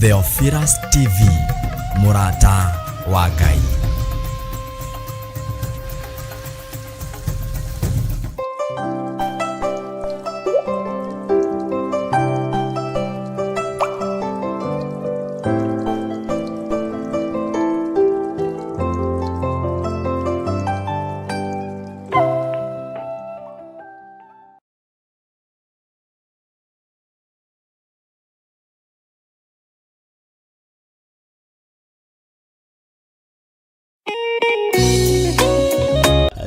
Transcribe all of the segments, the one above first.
Theophilus TV, mũrata wa Ngai.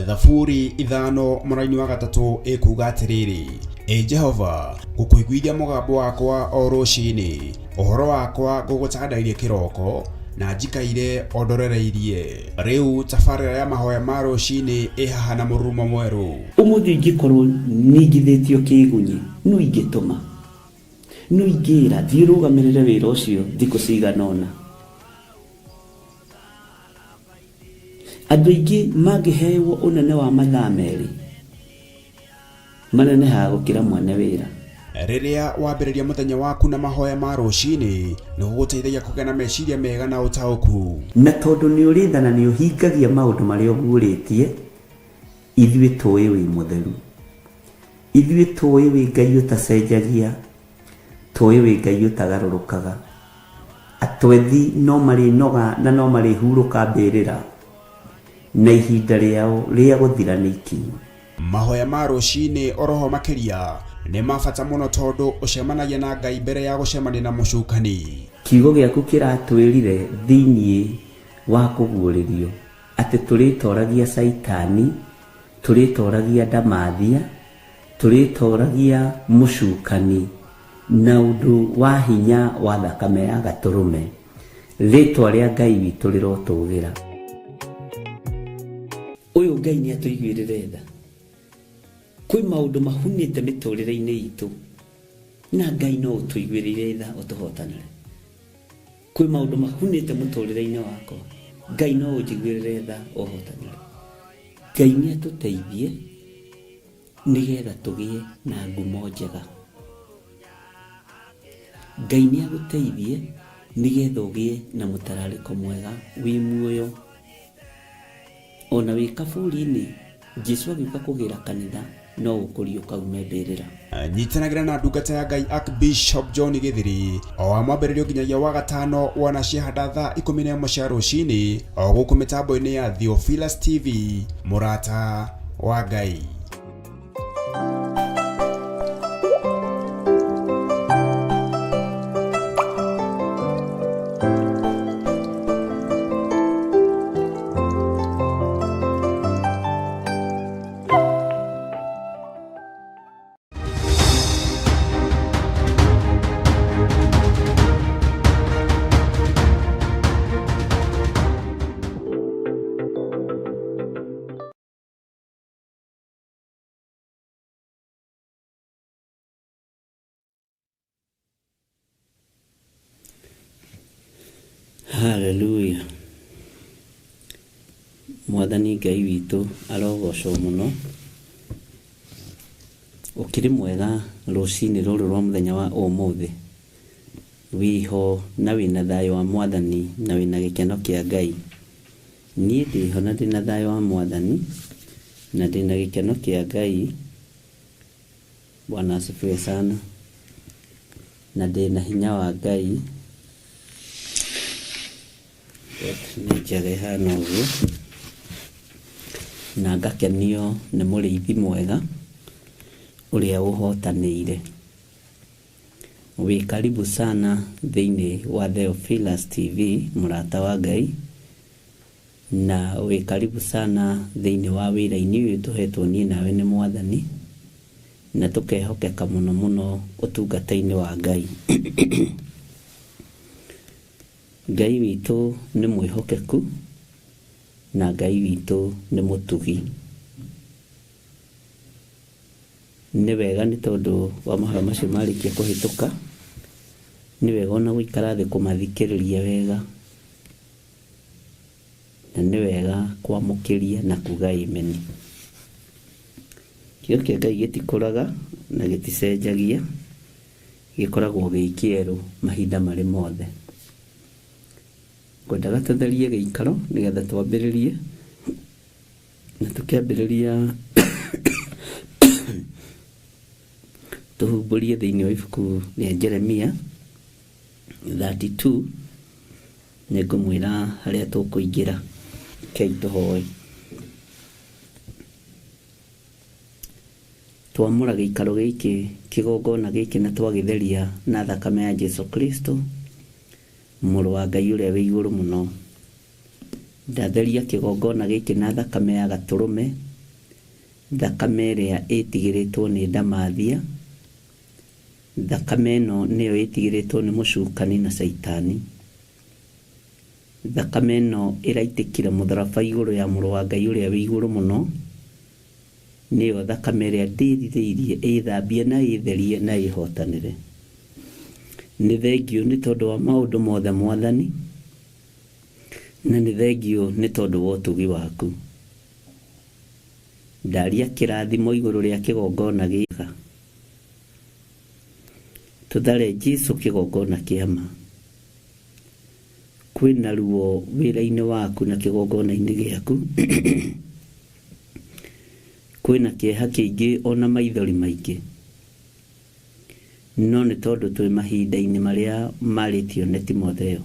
Thaburi 5:3 ĩkuuga atĩrĩrĩ, Ĩ Jehova, ngũkũiguithia mũgambo wakwa o rũcinĩ, ũhoro wakwa ngũgũtandairie kĩroko, na njikaire o ndorereirie. Rĩu tabarĩra ya mahoya ma rũcinĩ ĩ haha na mũrurumo mwerũ. Ũmũthĩ ingĩkorwo ningithĩtio kĩĩgunyĩ, nũ ingĩtũma? Nũ ingĩĩra, 'Thiĩ ũrũgamĩrĩre wĩra ũcio thikũ cigana ũna'? Andũ aingĩ mangĩhewo ũnene wa mathaa merĩ, manenehaga gũkĩra mwene wĩra. Rĩrĩa wambĩrĩria mũthenya waku na mahoya ma rũcinĩ, nĩ gũgũteithagia kũgĩa na meciria mega na ũtaũku. Na tondũ nĩ ũrĩ tha na nĩ ũhingagia maũndũ marĩa ũguũrĩtie, ithuĩ tũĩ wĩ mũtheru. Ithuĩ tũĩ wĩ Ngai ũtacenjagia, tũĩ wĩ Ngai ũtagarũrũkaga. Atwethi no marĩnoga na no marĩhurũka mbĩrĩra, na ihinda rĩao rĩa gũthira nĩ ikinyu. Mahoya ma rũcinĩ oroho makĩria nĩ ma bata mũno tondũ ũcemanagia na Ngai mbere ya gũcemania na mũcukani. Kiugo gĩaku kĩratwĩrire thĩinĩ wa kũguũrĩrio atĩ tũrĩtoragia Caitani, tũrĩtoragia ndamathia, tũrĩtoragia mũcukani na ũndũ wa hinya wa thakame ya Gatũrũme. Rĩtwa rĩa Ngai witũ rĩrotũgĩra. Ũyũ Ngai nĩ atũiguĩrĩre tha. Kwĩ maũndũ mahunĩte mĩtũrĩre-inĩ itũ na Ngai no ũtũiguĩrĩire tha ũtũhotanĩre. Kwĩ maũndũ mahunĩte mũtũrĩre-inĩ wakwa, Ngai no ũnjiguĩrĩre tha ũhotanĩre. Ngai nĩ atũteithie nĩgetha tũgĩe na ngumo njega. Ngai nĩ agũteithie nĩgetha ũgĩe na mũtararĩko mwega wĩ muoyo. Ona wĩ kaburi-inĩ, Jesu agĩũka kũgĩra kanitha no ũkũriũka ume mbĩrĩra. Nyitanagĩra na ndungata ya Ngai Archbishop John Gĩthiri o wa mwambĩrĩrio nginyagia wa gatano wona ciahanda thaa 11 cia rũcinĩ o gũkũ mĩtambo-inĩ ya Theophilus TV, mũrata wa Ngai. Haleluya. Mwathani Ngai witũ arogocwo mũno. Ũkĩrĩ mwega rũcinĩ rũrũ rwa mũthenya wa ũmũthĩ. Wĩho na wĩna thayũ wa Mwathani na wĩna gĩkeno kĩa Ngai. Niĩ ndĩho na ndĩna thayũ wa Mwathani na ndĩna gĩkeno kĩa Ngai. Bwana asifiwe sana. Na ndĩna hinya wa Ngai. Nĩ njega ĩhana ũguo. Na ngakenio nĩ mũrĩithi mwega ũrĩa ũhotanĩire. Wĩ karibu sana thĩinĩ wa Theophilus TV, mũrata wa Ngai. Na wĩ karibu sana thĩinĩ wa wĩra-inĩ ũyũ tũhetwo niĩ nawe nĩ Mwathani, na tũkehokeka mũno mũno ũtungata-inĩ wa Ngai. Ngai witũ nĩ mwĩhokeku, na Ngai witũ nĩ mũtugi. Nĩ wega nĩ tondũ wa mahoya macio marĩkia kũhĩtũka, nĩ wega ona gũikara thĩ kũmathikĩrĩria wega, na nĩ wega kwamũkĩria na kuga ameni. Kiugo kĩa Ngai gĩtikũraga na gĩticenjagia, gĩkoragwo gĩ kĩerũ mahinda marĩ mothe. Ngwendaga tũtherie gĩikaro nĩgetha twambĩrĩrie, na tũkĩambĩrĩria tũhumbũrie thĩinĩ wa ibuku rĩa Jeremia 32. Nĩngũmwĩra harĩa tũkũingĩra. Rekei tũhoe. Twamũra gĩikaro gĩkĩ, kĩgongona gĩkĩ, na twagĩtheria na thakame ya Jesu Kristo, mũrũ wa Ngai ũrĩa wĩ igũrũ mũno. Ndatheria kĩgongona gĩkĩ na thakame ya gatũrũme, thakame ĩrĩa ĩtigĩrĩtwo nĩ ndamathia. Thakame ĩno nĩyo ĩtigĩrĩtwo nĩ mũcukani na caitani. Thakame ĩno ĩraitĩkire mũtharaba igũrũ ya mũrũ wa Ngai ũrĩa wĩ igũrũ mũno, nĩyo thakame ĩrĩa ndĩrirĩirie ĩthambie na ĩtherie na ĩhotanĩre. Nĩ thengiũ nĩ tondũ wa maũndũ mothe Mwathani, na nĩ thengiũ nĩ tondũ wa ũtugi waku. Ndaria kĩrathimo igũrũ rĩa kĩgongona gĩka. Tũthare Jesu kĩgongona kĩa ma. Kwĩna ruo wĩra-inĩ waku na kĩgongona-inĩ gĩaku. Kwĩna kĩeha kĩingĩ ona maithori maingĩ. No nĩ tondũ twĩ mahinda-inĩ marĩa marĩtio nĩ Timotheo.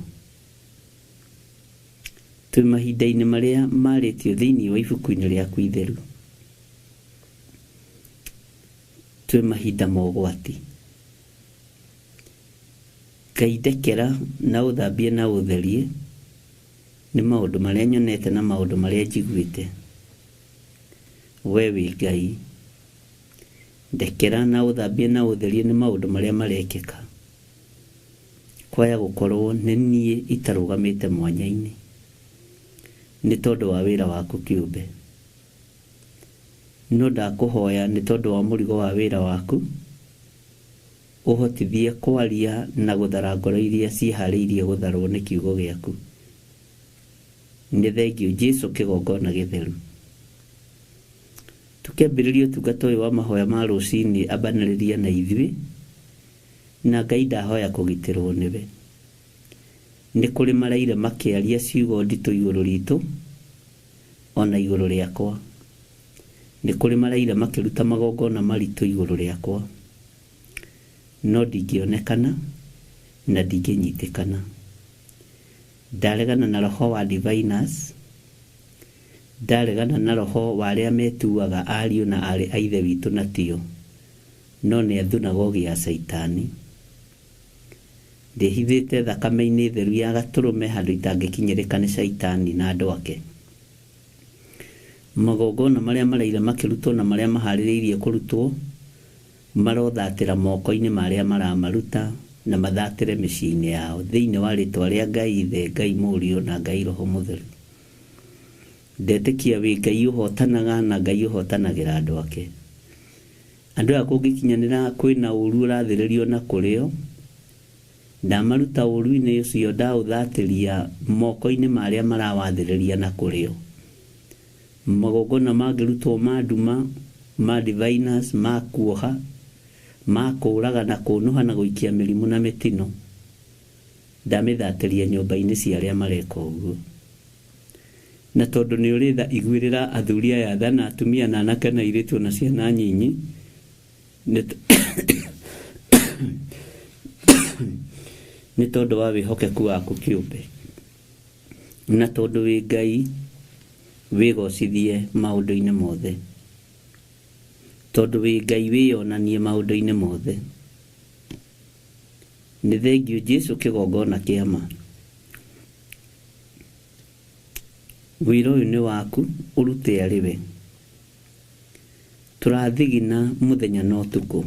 Twĩ mahinda-inĩ marĩa marĩtio thĩinĩ wa ibuku-inĩ rĩaku itheru. Twĩ mahinda ma ũgwati. Ngai ndekera na ũthambie na ũtherie nĩ maũndũ marĩa nyonete na maũndũ marĩa njiguĩte. We wĩ Ngai. Ndekera na ũthambie na ũtherie nĩ maũndũ marĩa marekĩka. Kwaya gũkorwo nĩ niĩ itarũgamĩte mwanya-inĩ nĩ tondũ wa wĩra waku kĩũmbe. No ndakũhoya nĩ tondũ wa mũrigo wa wĩra waku, ũhotithie kwaria na gũthara ngoro iria ciĩharĩirie gũtharwo nĩ kiugo gĩaku. Nĩ thengiũ Jesu kĩgongona gĩtheru. Tũkĩambĩrĩria ũtungata ũyũ wa mahoya ma rũcinĩ, ambanĩrĩria na ithuĩ, na Ngai ndahoya kũgitĩrwo nĩwe. Nĩ kũrĩ maraire makĩaria ciugo nditũ igũrũ ritũ, ona igũrũ rĩakwa. Nĩ kũrĩ maraire makĩruta magongona maritũ igũrũ rĩakwa. No ndingĩonekana na ndingĩnyitĩkana. Ndaregana na roho wa diviners, ndaregana na roho wa arĩa metuaga ariũ na aarĩ a Ithe witũ na tio, no nĩ a thunagogi ya caitani. Ndĩhithĩte thakame-inĩ theru ya gatũrũme handũ itangĩkinyĩrĩka nĩ caitani na andũ ake. Magongona marĩa maraire makĩrutwo na marĩa maharĩrĩirie kũrutwo marothatĩra moko-inĩ ma arĩa maramaruta na mathatĩre mĩciĩ-inĩ yao thĩinĩ wa rĩtwa rĩa Ngai Ithe, Ngai Mũriũ na Ngai Roho Mũtheru. Ndetĩkia wĩ Ngai ũhotanaga na Ngai ũhotanagĩra andũ ake. Andũ aya kũngĩkinyanĩra kwĩna ũru ũrathĩrĩrio na kũrĩo, ndamaruta ũru-inĩ ũcio ndaũthatĩria moko-inĩ ma arĩa marawathĩrĩria na kũrĩo. Magongona mangĩrutwo ma nduma, ma diviners, ma kuoha, ma kũũraga na kũnũha na gũikia mĩrimũ na mĩtino, ndamĩthatĩria nyũmba-inĩ cia arĩa mareka ũguo. Na tondũ nĩ ũrĩ tha, iguĩrĩra athuri aya tha na atumia na anake na airĩtu na ciana nyinyi, nĩ tondũ wa wĩhokeku waku kĩũmbe, na tondũ wĩ Ngai wĩgocithie maũndũ-inĩ mothe, tondũ wĩ Ngai wĩyonanie maũndũ-inĩ mothe. Nĩ thengiũ Jesu kĩgongona kĩa ma. Wĩra ũyũ nĩ waku, ũrute arĩ we. Tũrathigina mũthenya na ũtukũ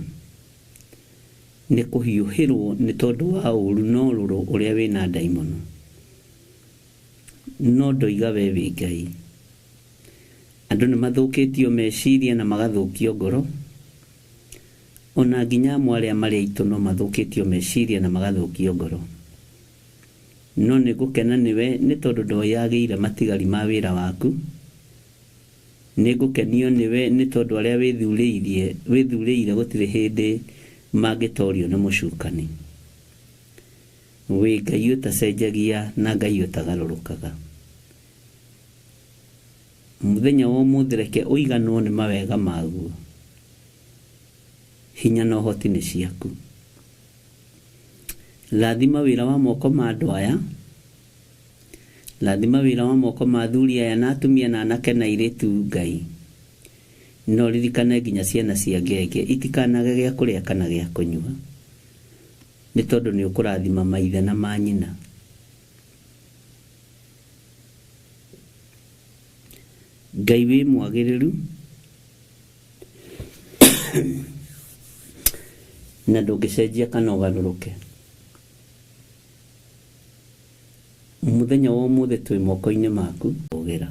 nĩ kũhiũhĩrwo nĩ tondũ wa ũru na ũrũrũ ũrĩa wĩna ndaimono. No ndoiga we wĩ Ngai. Andũ nĩ mathũkĩtio meciria na magathũkio ngoro, ona nginya amwe arĩa marĩ aitũ no mathũkĩtio meciria na magathũkio ngoro. No nĩ ngũkena nĩwe nĩ tondũ ndoyagĩire matigari ma wĩra waku. Nĩ ngũkenio nĩwe nĩ tondũ arĩa wĩthurĩire gũtirĩ hĩndĩ mangĩtorio nĩ mũcukani. Wĩ Ngai ũtacenjagia na Ngai ũtagarũrũkaga. Mũthenya wa ũmũthĩ reke ũiganwo nĩ mawega maguo. Hinya na ũhoti nĩ ciaku. Rathima wĩra wa moko ma andũ aya. Rathima wĩra wa moko ma athuri aya na atumia na anake na airĩtu Ngai. No ririkane nginya ciana cia ngenge itikanage gĩa kũrĩa kana gĩa kũnyua. Nĩ tondũ nĩ ũkũrathima maithe na manyina. Ngai wĩ mwagĩrĩru na ndũngĩcenjia kana ũgarũrũke. Mũthenya wa ũmũthĩ twĩ moko-inĩ maku ũgĩra.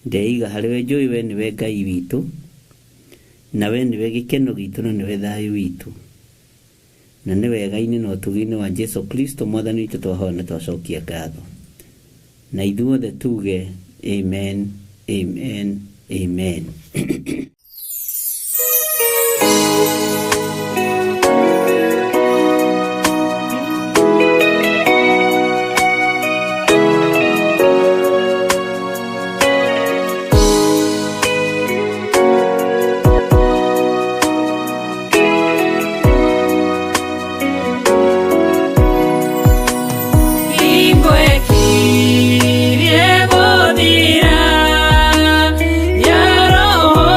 Ndeiga harĩ we njũĩ we nĩwe Ngai witũ na we nĩwe gĩkeno gitũ na nĩwe thayũ witũ. Na nĩ wega-inĩ na ũtugi-inĩ wa Jesu Kristo mwathani witũ twahoya na twacokia ngatho. Na ithuothe tuge amen, amen, amen. Hingo ĩkirie gũthira ya roho.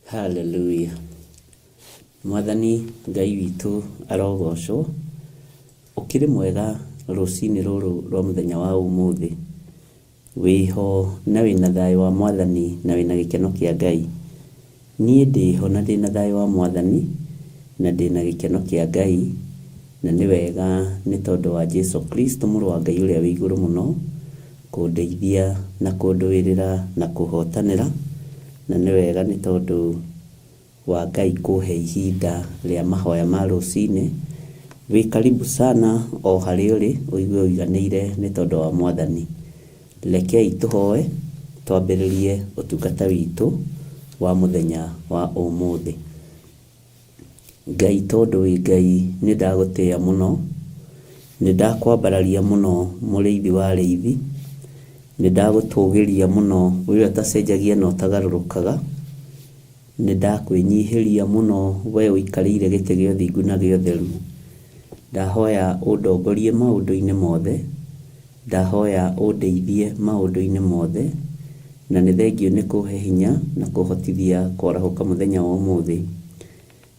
Hallelujah. Mwathani Ngai witũ arogocwo. Ũkĩrĩ mwega rũcinĩ rũrũ rwa mũthenya wa ũmũthĩ. Wĩho na wĩna thayũ wa Mwathani na wĩna gĩkeno kĩa Ngai. Niĩ ndĩho na ndĩna thayũ wa Mwathani na ndĩna gĩkeno kĩa Ngai, na nĩ wega nĩ tondũ wa Jesu Kristo mũrũ wa Ngai ũrĩa wĩ igũrũ mũno kũndeithia na kũndũĩrĩra na kũhotanĩra, na nĩ wega nĩ tondũ wa Ngai kũhe ihinda rĩa mahoya ma rũcinĩ. Wĩ karibu sana o harĩa ũrĩ ũigue ũiganĩire nĩ tondũ wa Mwathani. Rekei tũhoe twambĩrĩrie ũtungata witũ wa mũthenya wa ũmũthĩ. Ngai tondũ wĩ Ngai nĩ ndagũtĩĩa mũno, nĩ ndakwambararia mũno mũrĩithi wa arĩithi, nĩ ndagũtũgĩria mũno we ũrĩa ũtacenjagia na ũtagarũrũkaga, nĩ ndakwĩnyihĩria mũno we ũikarĩire gĩtĩ gĩa ũthingu na gĩa ũtheru. Ndahoya ũndongorie maũndũ-inĩ mothe, ndahoya ũndeithie maũndũ-inĩ mothe, na nĩ thengiũ nĩ kũhe hinya na kũhotithia kwarahũka mũthenya wa ũmũthĩ.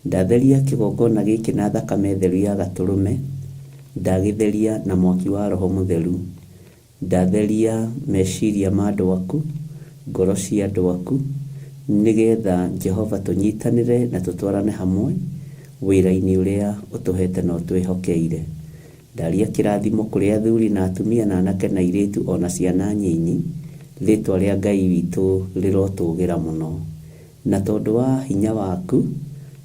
Ndatheria kĩgongona gĩkĩ na thakame theru ya gatũrũme, ndagĩtheria na mwaki wa Roho Mũtheru. Ndatheria meciria ma andũ aku, ngoro cia andũ aku, nĩgetha Jehova tũnyitanĩre na tũtwarane hamwe wĩra-inĩ ũrĩa ũtũhete na ũtwĩhokeire. Ndaria kĩrathimo kũrĩ athuri na atumia na anake na airĩtu o na ciana nyinyi, rĩtwa rĩa Ngai witũ rĩrotũgĩra mũno. Na tondũ wa hinya waku,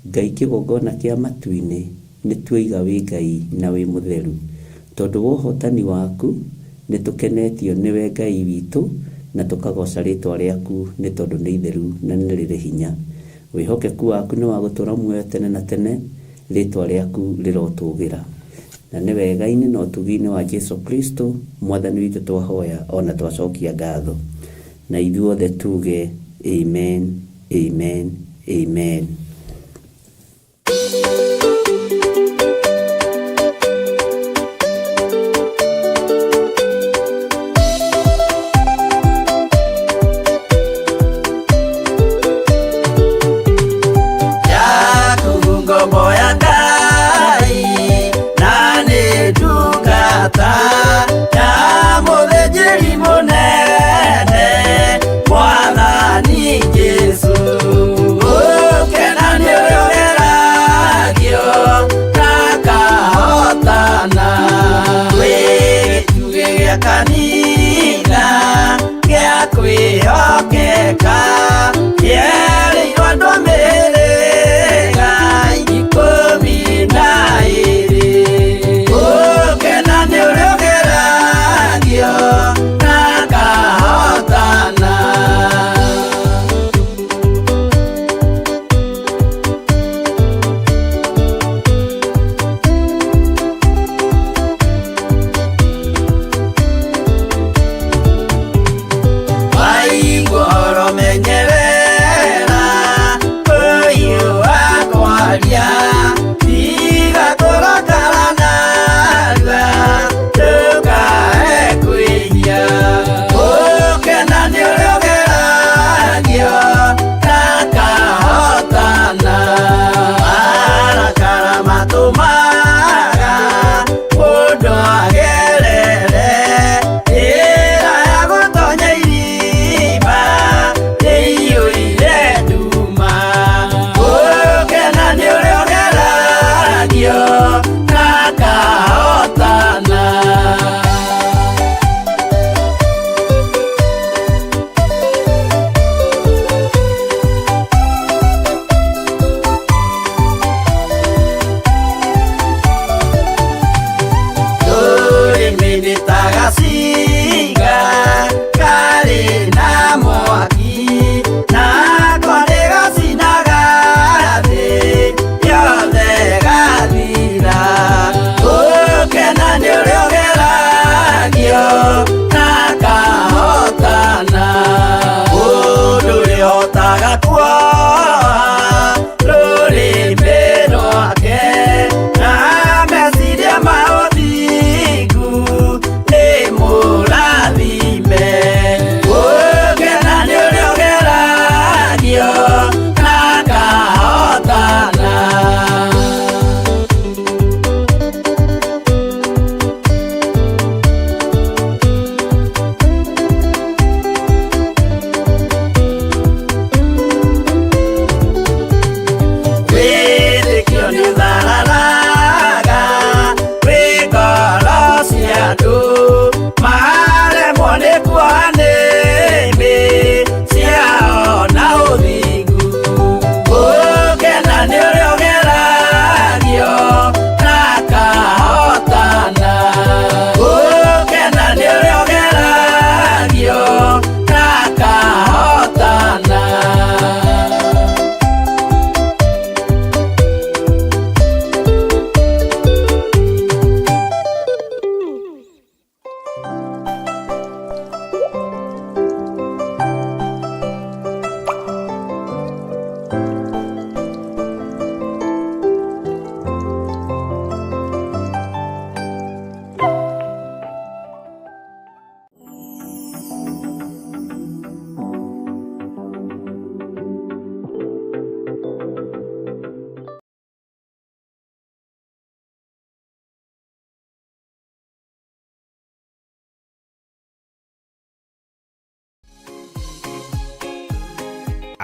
Ngai kĩgongona kĩa matu-inĩ, nĩ tuoiga wĩ Ngai na wĩ mũtheru. Tondũ wa ũhotani waku, nĩ tũkenetio nĩwe Ngai witũ, na tũkagoca rĩtwa rĩaku nĩ tondũ nĩ itheru na nĩ rĩrĩ hinya. Wĩhokeku waku nĩ wa gũtũra muoyo tene na tene, rĩtwa rĩaku rĩrotũgĩra. Na nĩ wega-inĩ na ũtugi-inĩ wa Jesu Kristo, Mwathani witũ twahoya o na twacokia ngatho. Na ithuothe tuge amen, amen, amen. Yaku ngombo ya Ngai na nĩ ndungata ya mũthĩnjĩri mũnene Mwathani Jesũ. Gũkena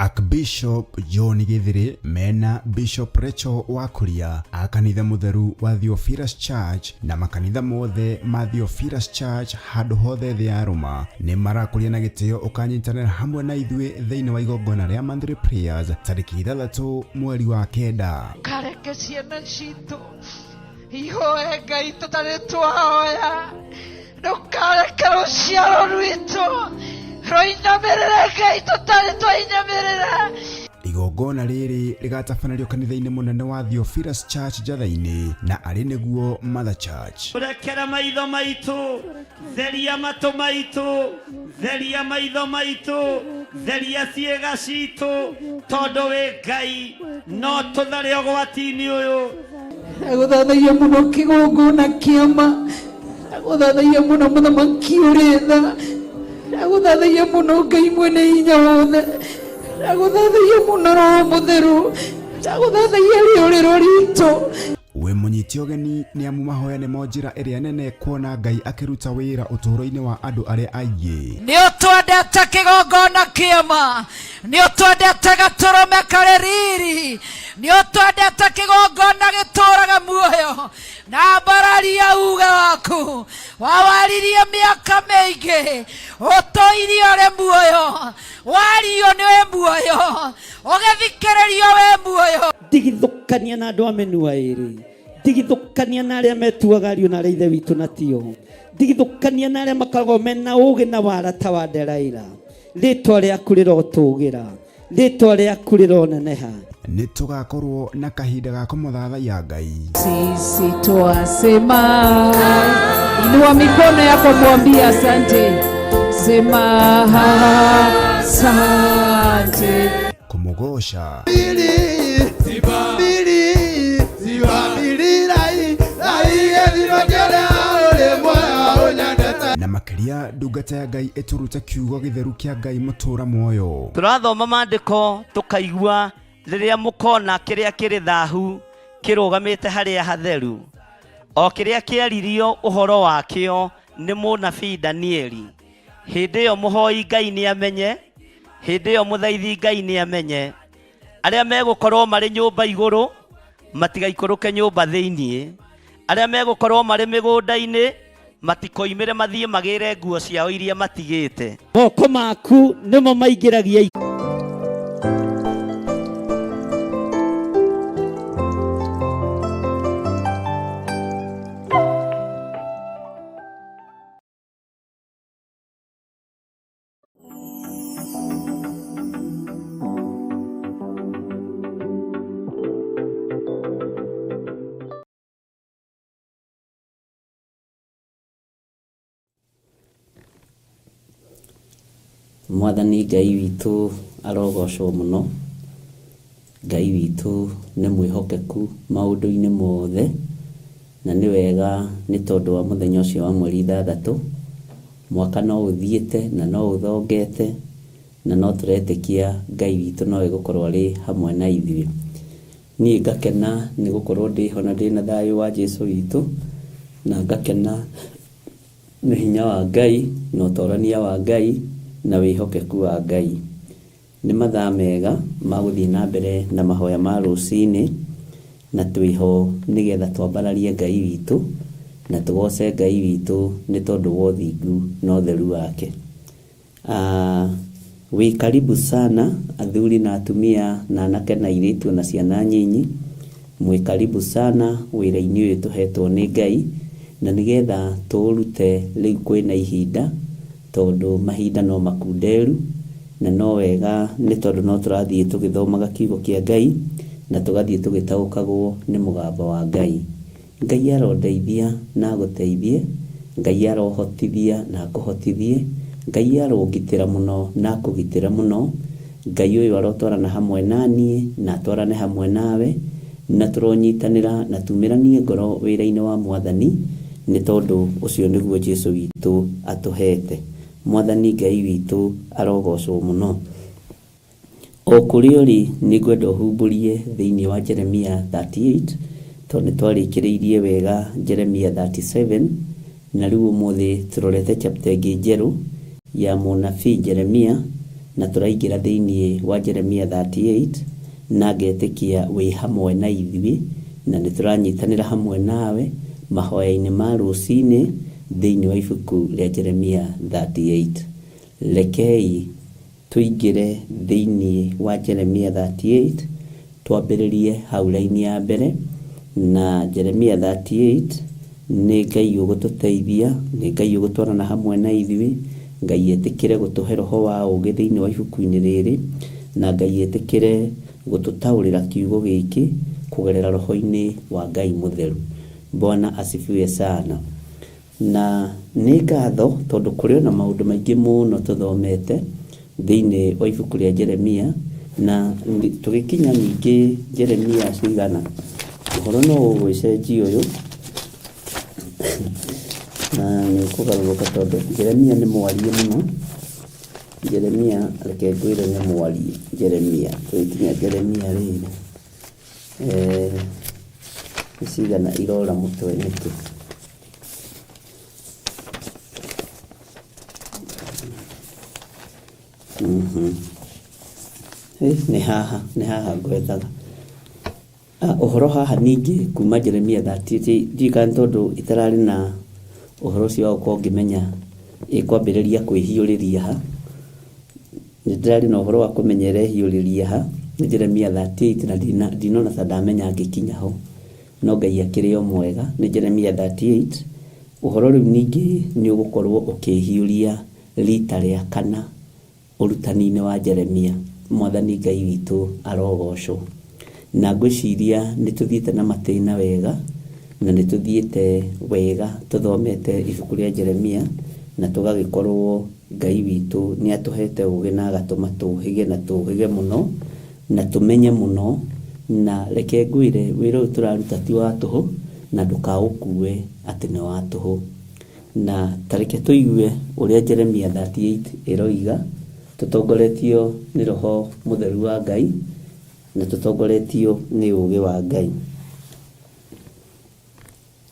Archbishop John Githiri mena Bishop Rachel Wakuria a kanitha mutheru wa Theophilus Church na makanitha mothe ma Theophilus Church handũ hothe thĩ ya Roma nĩ marakũria na gĩtĩo ũkanyitanĩra hamwe na ithuĩ thĩinĩ wa igongona rĩa monthly prayers tarĩki 6 mweri wa 9. Kareke ciana citũ ihoe Ngai tũtarĩ twahoya, ndũkareke rũciaro rwitũ rũinamĩrĩre Ngai tũtarĩ twainamĩrĩra. Igongona rĩrĩ rĩgatabanĩrio kanitha-inĩ mũnene wa Theophilus Church Njatha-inĩ na arĩ nĩguo Mother Church. Rekera maitho maitũ, theria matũ maitũ, theria maitho maitũ, theria ciĩga citũ, tondũ wĩ Ngai no tũthare ũgwati-inĩ ũyũ. Ndagũthathaia mũno kĩgongona kĩama, ndagũthathaia mũno mũthamaki ũrĩ tha, ndagũthathaia mũno Ngai mwene hinya wothe, ndagũthathaia mũno Roho Mũtheru, ndagũthathaia rĩũrĩro ritũ. Wĩ mũnyite ũgeni nĩ amu mahoya nĩmo njĩra ĩrĩa nene kuona Ngai akĩruta wĩra ũtũũro-inĩ wa andũ arĩa aingĩ. Nĩ ũtwendete kĩgongona kĩama, nĩ ũtwendete gatũrũme karĩ riri, nĩ ũtwendete kĩgongona gĩtũraga muoyo na mbararia uge waku wawaririe mĩaka mĩingĩ ũtũirie ũrĩ muoyo, wario nĩ wĩ muoyo, ũgĩthikĩrĩrio wĩ muoyo. Ndigithũkania na andũ a mĩnua ĩrĩ, ndigithũkania na arĩa metuaga ariũ na arĩa ithe witũ na tio, ndigithũkania na arĩa makoragwo mena ũgĩ na wara ta wa Delaila. Rĩtwa rĩaku rĩrotũgĩra, rĩtwa rĩaku rĩroneneha. Nĩ tũgakorwo na kahinda ga kũmũthathaiya Ngai. Sisi twasema, inua mikono yako mwambie asante, sema asante. Kũmũgoca na makĩria ndungata ya Ngai ĩtũrute kiugo gĩtheru kĩa Ngai mũtũra muoyo. Tũrathoma maandĩko tũkaigua rĩrĩa mũkona kĩrĩa kĩrĩ thahu kĩrũgamĩte harĩa hatheru, o kĩrĩa kĩaririo ũhoro wakĩo nĩ mũnabii Danieli. Hĩndĩ ĩyo mũhoi Ngai nĩamenye, hĩndĩ ĩyo mũthaithi Ngai nĩamenye. Arĩa megũkorwo marĩ nyũmba igũrũ matigaikũrũke nyũmba thĩiniĩ, arĩa megũkorwo marĩ mĩgũnda-inĩ matikoimĩre mathiĩ magĩre nguo ciao iria matigĩte. Moko maku nĩmo maingĩragia. Mwathani Ngai witũ arogocwo mũno. Ngai witũ nĩ mwĩhokeku maũndũ-inĩ mothe, na nĩ wega nĩ tondũ wa mũthenya ũcio wa mweri 6 mwaka no ũthiĩte na no ũthongete, na no tũretĩkia Ngai witũ no egũkorwo arĩ hamwe na ithuĩ. Niĩ ngakena nĩ gũkorwo ndĩho na ndĩna thayũ wa Jesũ witũ, na ngakena nĩ hinya wa Ngai na ũtorania wa Ngai na wĩhokeku wa Ngai. Nĩ mathaa mega ma gũthiĩ na mbere na mahoya ma rũcinĩ, na twĩho nĩgetha twambararie Ngai witũ na tũgoce Ngai witũ nĩ tondũ wa ũthingu na ũtheru wake. Wĩ karibu sana athuri na atumia na anake na airĩtu na ciana nyinyi, mwĩ karibu sana wĩra-inĩ ũyũ tũhetwo nĩ Ngai, na nĩgetha tũũrute rĩu kwĩna ihinda, tondũ mahinda no makunderu, na no wega nĩ tondũ no tũrathiĩ tũgĩthomaga kiugo kĩa Ngai na tũgathiĩ tũgĩtaũkagwo nĩ mũgambo wa Ngai. Ngai arondeithia na agũteithie, Ngai arohotithia na akũhotithie, Ngai arongitĩra mũno na akũgitĩre mũno, Ngai ũyũ arotwarana hamwe na niĩ na atwarane hamwe nawe, na tũronyitanĩra na tumĩranie ngoro wĩra-inĩ wa Mwathani, nĩ tondũ ũcio nĩguo Jesũ witũ atũhete. Mwathani Ngai witũ arogocwo mũno. O kũrĩa ũrĩ nĩ ngwenda ũhumbũrie thĩinĩ wa Jeremia 38, tondũ nĩ twarĩkĩrĩirie wega Jeremia 37, na rĩu ũmũthĩ tũrorete chapter ĩngĩ njerũ ya mũnabii Jeremia, Na tũraingĩra thĩinĩ wa Jeremia 38 na ngetĩkia wĩ hamwe na ithuĩ na nĩ tũranyitanĩra hamwe nawe mahoya-inĩ ma rũcinĩ thĩinĩ wa ibuku rĩa Jeremia 38. Rekei tũingĩre thĩinĩ wa Jeremia 38 twambĩrĩrie hau raini ya mbere na Jeremia 38 nĩ Ngai ũgũtũteithia, nĩ Ngai ũgũtwarana hamwe na ithuĩ, Ngai etĩkĩre gũtũhe roho wa ũũgĩ thĩinĩ wa ibuku-inĩ rĩrĩ, na Ngai etĩkĩre gũtũtaũrĩra kiugo gĩkĩ kũgerera roho-inĩ wa Ngai mũtheru. Bwana asifiwe sana. Na nĩ ngatho tondũ kũrĩ ona maũndũ maingĩ mũno tũthomete thĩinĩ wa ibuku rĩa Jeremia, na tũgĩkinya ningĩ Jeremia cigana, ũhoro no ũgũgĩcenjia ũyũ na nĩ ũkũgarũrũka tondũ Jeremia nĩ mwarie mũno. Jeremia, reke ngwĩre nĩ mwarie Jeremia, tũgĩkinya Jeremia rĩrĩ nĩ cigana irora mũtwe nĩkĩ? Nĩ haha, nĩ haha ngwethaga. Ũhoro haha ningĩ kuma Jeremia 38, ndiũĩ kana nĩ tondũ itararĩ na ũhoro ũcio wa gũkorwo ngĩmenya ĩkwambĩrĩria kwĩhiũrĩria ha. Nĩ ndĩrarĩ na ũhoro wa kũmenya ĩrehiũrĩria ha, nĩ Jeremia 38 na ndinona ta ndamenya ngĩkinya ho. No Ngai akĩrĩ o mwega, nĩ Jeremia 38. Ũhoro rĩu ningĩ nĩ ũgũkorwo ũkĩhiũria rita rĩa kana ũrutani-inĩ wa Jeremia. Mwathani Ngai witũ arogocwo. Na ngwĩciria nĩ tũthiĩte na matĩna wega, na nĩ tũthiĩte wega tũthomete ibuku rĩa Jeremia, na tũgagĩkorwo Ngai witũ nĩ atũhete ũũgĩ na agatũma tũhĩge na tũhĩge mũno, na tũmenye mũno, na reke ngwĩre wĩra ũyũ tũraruta ti wa tũhũ, na ndũkaũkue atĩ nĩ wa tũhũ. Na ta reke tũigue ũrĩa Jeremia 38 ĩroiga, tũtongoretio nĩ Roho Mũtheru wa Ngai, na tũtongoretio nĩ ũũgĩ wa Ngai.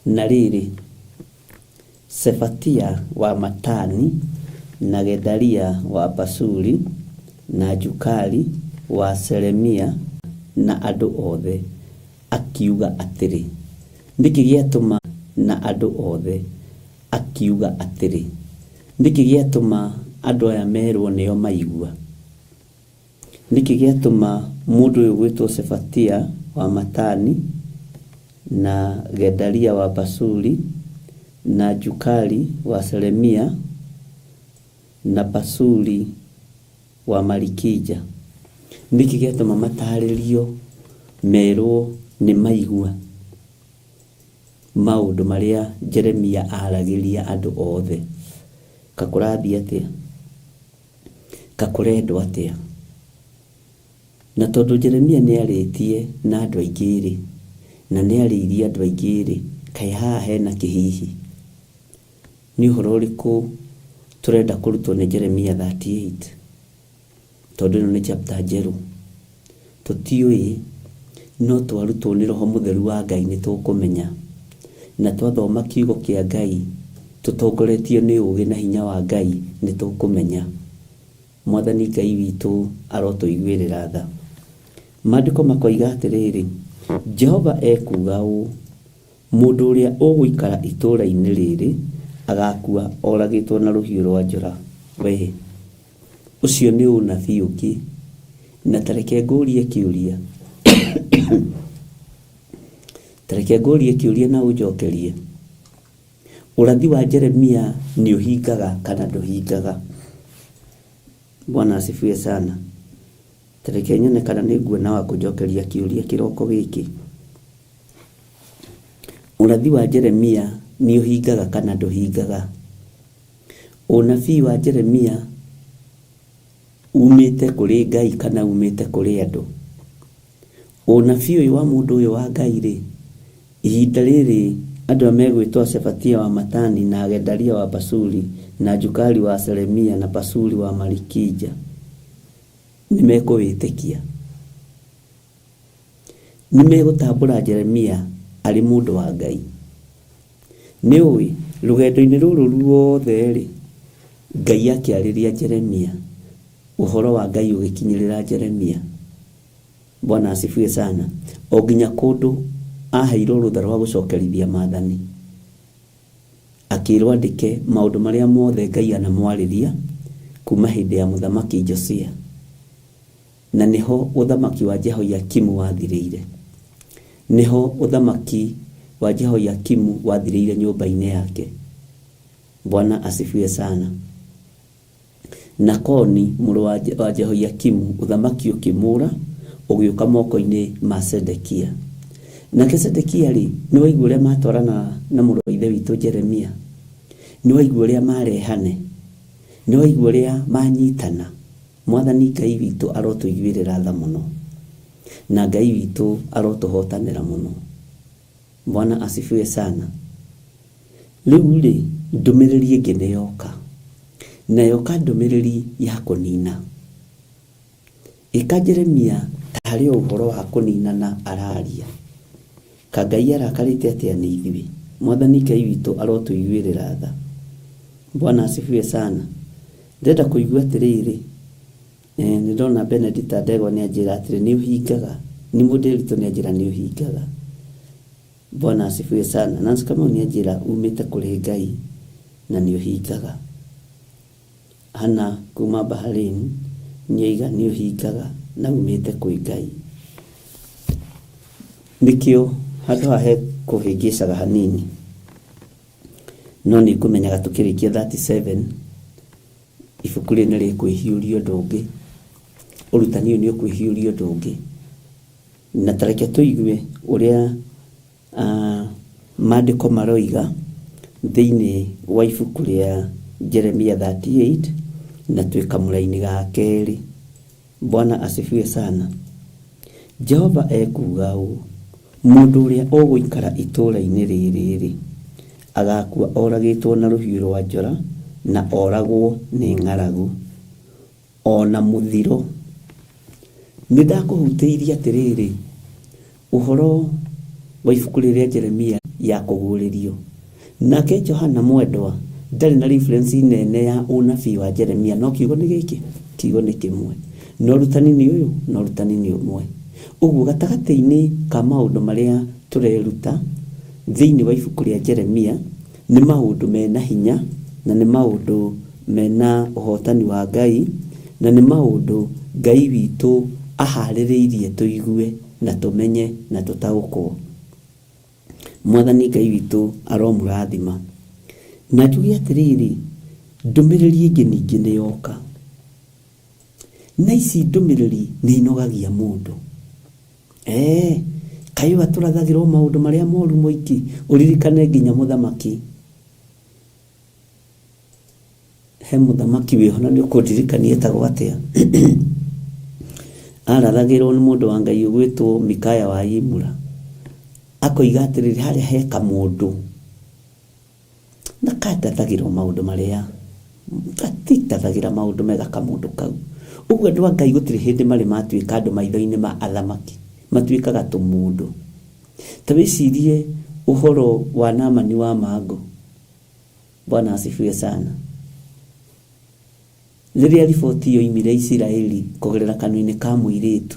Na rĩrĩ, Shefatia wa Matani, na Gedalia wa Pashuri, na Jukali wa Shelemia, na andũ othe, akiuga atĩrĩ, nĩkĩ gĩatũma na andũ othe, akiuga atĩrĩ, nĩkĩ gĩatũma andũ aya merwo nĩo maigua? Nĩkĩ gĩatũma mũndũ ũyũ gwĩtwo Shefatia wa Matani, na Gedalia wa Pashuri, na Jukali wa Shelemia, na Pashuri wa Malikija, nĩkĩ gĩatũma matarĩrio merwo nĩ maigua maũndũ marĩa Jeremia aragĩria andũ othe? Kakũrathiĩ atĩa? Kakũrendwo atĩa? Na tondũ Jeremia nĩ arĩtie na andũ aingĩ rĩ, na nĩ arĩirie andũ aingĩ rĩ, kaĩ haha hena kĩhihi? Nĩ ũhoro ũrĩkũ tũrenda kũrutwo nĩ Jeremia 38? Tondũ ĩno nĩ chapter njerũ. Tũtiũĩ, no twarutwo nĩ Roho Mũtheru wa Ngai nĩ tũkũmenya. Na twathoma kiugo kĩa Ngai, tũtongoretio nĩ ũũgĩ na hinya wa Ngai nĩ tũkũmenya. Mwathani Ngai witũ arotũiguĩrĩra tha. Maandĩko makoiga atĩrĩrĩ, Jehova ekuuga ũũ, mũndũ ũrĩa ũgũikara itũũra-inĩ rĩrĩ agakua oragĩtwo na rũhiũ rwa njora. We, ũcio nĩ ũnabii ũngĩ. Na ta reke ngũrie kĩũria. Ta reke ngũrie kĩũria na ũnjokerie. Ũrathi wa Jeremia nĩ ũhingaga kana ndũhingaga? Bwana asifiwe sana. Ta reke nyone kana nĩ nguona wa kũnjokeria kĩũria kĩroko gĩkĩ. Ũrathi wa Jeremia nĩ ũhingaga kana ndũhingaga? Ũnabii wa Jeremia umĩte kũrĩ Ngai kana umĩte kũrĩ andũ? Ũnabii ũyũ wa mũndũ ũyũ wa Ngai rĩ, ihinda rĩrĩ andũ aya megwĩtwo Shefatia wa Matani na Gedalia wa Pashuri na Jukali wa Shelemia na Pashuri wa Malikija nĩ mekũwĩtĩkia? Nĩ megũtambũra Jeremia arĩ mũndũ wa Ngai? Nĩ ũĩ rũgendo-inĩ rũrũ ruothe rĩ, Ngai akĩarĩria Jeremia. Ũhoro wa Ngai ũgĩkinyĩrĩra Jeremia. Bwana asifiwe sana. O nginya kũndũ aheirwo rũtha rwa gũcokerithia maathani. Akĩrwo andĩke maũndũ marĩa mothe Ngai anamwarĩria kuma hĩndĩ ya mũthamaki Josia. Na nĩho ũthamaki wa Jehoiakimu wathirĩire. Nĩho ũthamaki wa Jehoiakimu wathirĩire nyũmba-inĩ yake. Bwana asifiwe sana. Na Koni mũrũ wa Jehoiakimu, ũthamaki ũkĩmũũra, ũgĩũka moko-inĩ ma Sedekia. Nake Sedekia-rĩ, nĩ waigua ũrĩa matwarana na mũrũ wa ithe witũ Jeremia? Nĩ waigua ũrĩa marehane? Nĩ waigua ũrĩa manyitana? Mwathani Ngai witũ arotũiguĩrĩra tha mũno, na Ngai witũ arotũhotanĩra mũno. Bwana asifiwe sana. Rĩu-rĩ, ndũmĩrĩri ĩngĩ nĩ yoka, na yoka ndũmĩrĩri ya kũnina. Ĩka Jeremia tarĩ o ũhoro wa kũninana araria. Ka Ngai arakarĩte atĩa nĩ ithuĩ? Mwathani Ngai witũ arotũiguĩrĩra tha. Bwana asifiwe sana. Ndĩrenda kũigua atĩrĩrĩ, eh, nĩ ndona Benedita Ndegwa nĩ anjĩra atĩrĩ nĩ ũhingaga. Nĩ mũndĩritũ nĩ anjĩra nĩ ũhingaga. Bwana asifiwe sana. Nancy Kamau nĩ anjĩra umĩte kũrĩ Ngai na nĩ ũhingaga. Hannah kuma Bahrain nĩoiga nĩũhingaga na umĩte kwĩ Ngai. Nĩkĩo handũ haha he kũhĩngĩcaga hanini, no nĩ ngũmenyaga tũkĩrĩkia 37 ibuku rĩrĩ nĩ rĩkwĩhiũria ũndũ ũngĩ, ũrutani ũyũ nĩ ũkwĩhiũria ũndũ ũngĩ. Na ta reke tũigue ũrĩa Maandĩko maroiga thĩinĩ wa ibuku rĩa Jeremia 38 na twĩ kamũra-inĩ ga kerĩ. Bwana asifiwe sana. Jehova ekuuga ũũ, Mũndũ ũrĩa ũgũikara itũũra-inĩ rĩrĩ-rĩ, agaakua oragĩtwo na rũhiũ rwa njora na oragwo nĩ ng'aragu, o na mũthiro. Nĩndakũhutĩirie atĩrĩrĩ, ũhoro wa ibuku rĩrĩ rĩa Jeremia ya kũguũrĩrio. Nake Johana mwendwa ndarĩ na reference nene ya ũnabii wa Jeremia, no kiugo nĩ gĩkĩ, kiugo nĩ kĩmwe, na ũrutani nĩ ũyũ, na ũrutani nĩ ũmwe. Ũguo gatagatĩ-inĩ ka maũndũ marĩa tũreruta thĩinĩ wa ibuku rĩa Jeremia, Nĩ maũndũ mena hinya, na nĩ maũndũ mena ũhotani wa Ngai, na nĩ maũndũ Ngai witũ aharĩrĩirie tũigue na tũmenye na tũtaũkwo. Mwathani Ngai witũ aromũrathima. Na njuge atĩrĩrĩ, ndũmĩrĩri ĩngĩ ningĩ nĩ yoka. Na ici ndũmĩrĩri nĩ inogagia mũndũ. Ee, kaĩ ũyũ atũrathagĩra o maũndũ marĩa moru moiki, ũririkane nginya mũthamaki. He mũthamaki wĩho na nĩ ũkũndirikania etagwo atĩa. Arathagĩrwo nĩ mũndũ wa Ngai ũgwĩtwo Mikaya wa Imura. Akoiga atĩrĩrĩ, harĩa he kamũndũ Na kandathagĩra o maũndũ marĩa, gatindathagĩra maũndũ mega kamũndũ kau. Ũguo andũ a Ngai gũtirĩ hĩndĩ marĩ matuĩka andũ maitho-inĩ ma athamaki, matuĩkaga tũmũndũ. Ta wĩcirie ũhoro wa Naamani wa mangũ. Bwana asifiwe sana. Rĩrĩa riboti yoimire Isiraeli kũgerera kanua-inĩ ka mũirĩtu,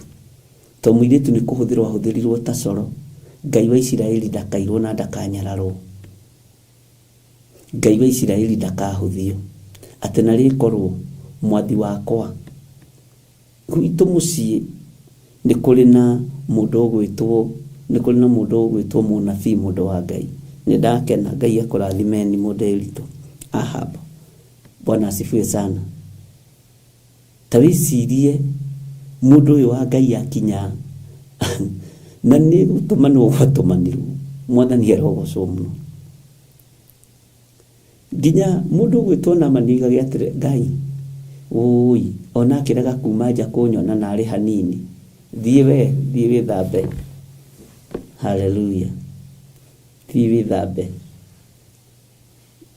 tondũ mũirĩtu nĩ kũhũthĩrwo ahũthĩrirwo ta coro, Ngai wa Isiraeli ndakairwo na ndakanyararwo. Ngai wa Isiraeli ndakahũthio, atĩ narĩ korwo mwathi wakwa gwitũ mũciĩ nĩ kũrĩ na mũndũ ũgwĩtwo nĩ kũrĩ na mũndũ ũgwĩtwo mũnabii mũndũ wa Ngai. Nĩ ndakena, Ngai akũrathimeni mũndĩritũ Ahab. Bwana asifiwe sana. Ta wĩcirie mũndũ ũyũ wa Ngai akinya na nĩ gũtũmanwo gwatũmanirwo. Mwathani arogocwo mũno. Nginya mũndũ ũgwĩtwo Naamani oigage atĩrĩ, Ngai, ũũi, ona akĩrega kuuma nja kũnyona na arĩ hanini. Thiĩ we, thiĩ wĩthambe. Haleluya. Thiĩ wĩthambe.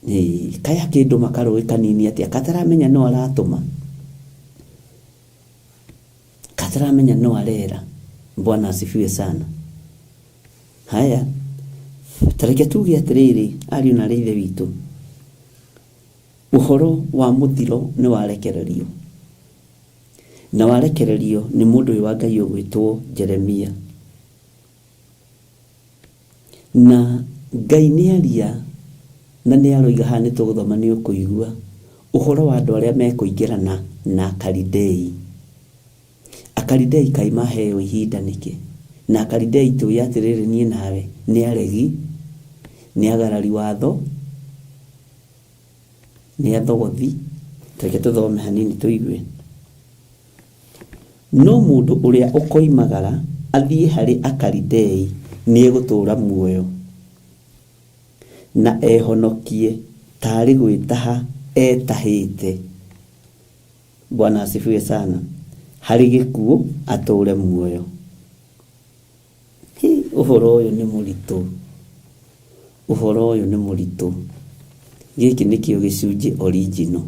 Ĩĩ, kaĩ akĩndũma karũĩ kanini atĩa kataramenya no aratũma kataramenya no arera. Bwana asifiwe sana. Haya, ta reke tuge atĩrĩrĩ, ariũ na aarĩ a Ithe witũ, ũhoro wa mũthiro nĩ warekererio. Na warekererio nĩ mũndũ ũyũ wa Ngai ũgwĩtwo Jeremia. Na Ngai nĩ aria na nĩ aroiga haha nĩ tũgũthoma nĩ ũkũigua ũhoro wa andũ arĩa mekũingĩrana na Akalidei. Akalidei kaĩ maheo ihinda nĩkĩ? Na Akalidei tũĩ atĩrĩrĩ niĩ nawe nĩ aregi, nĩ agarari watho, nĩ athogothi. Reke tũthome hanini tũigue. No mũndũ ũrĩa ũkoimagara athiĩ harĩ Akalidei nĩegũtũũra muoyo, na ehonokie taarĩ gwĩtaha etahĩte. Bwana asifiwe sana. Harĩ gĩkuũ atũũre muoyo. Hĩ, ũhoro ũyũ nĩ mũritũ. Ũhoro ũyũ nĩ mũritũ. Gĩkĩ nĩkĩo gĩcunjĩ original.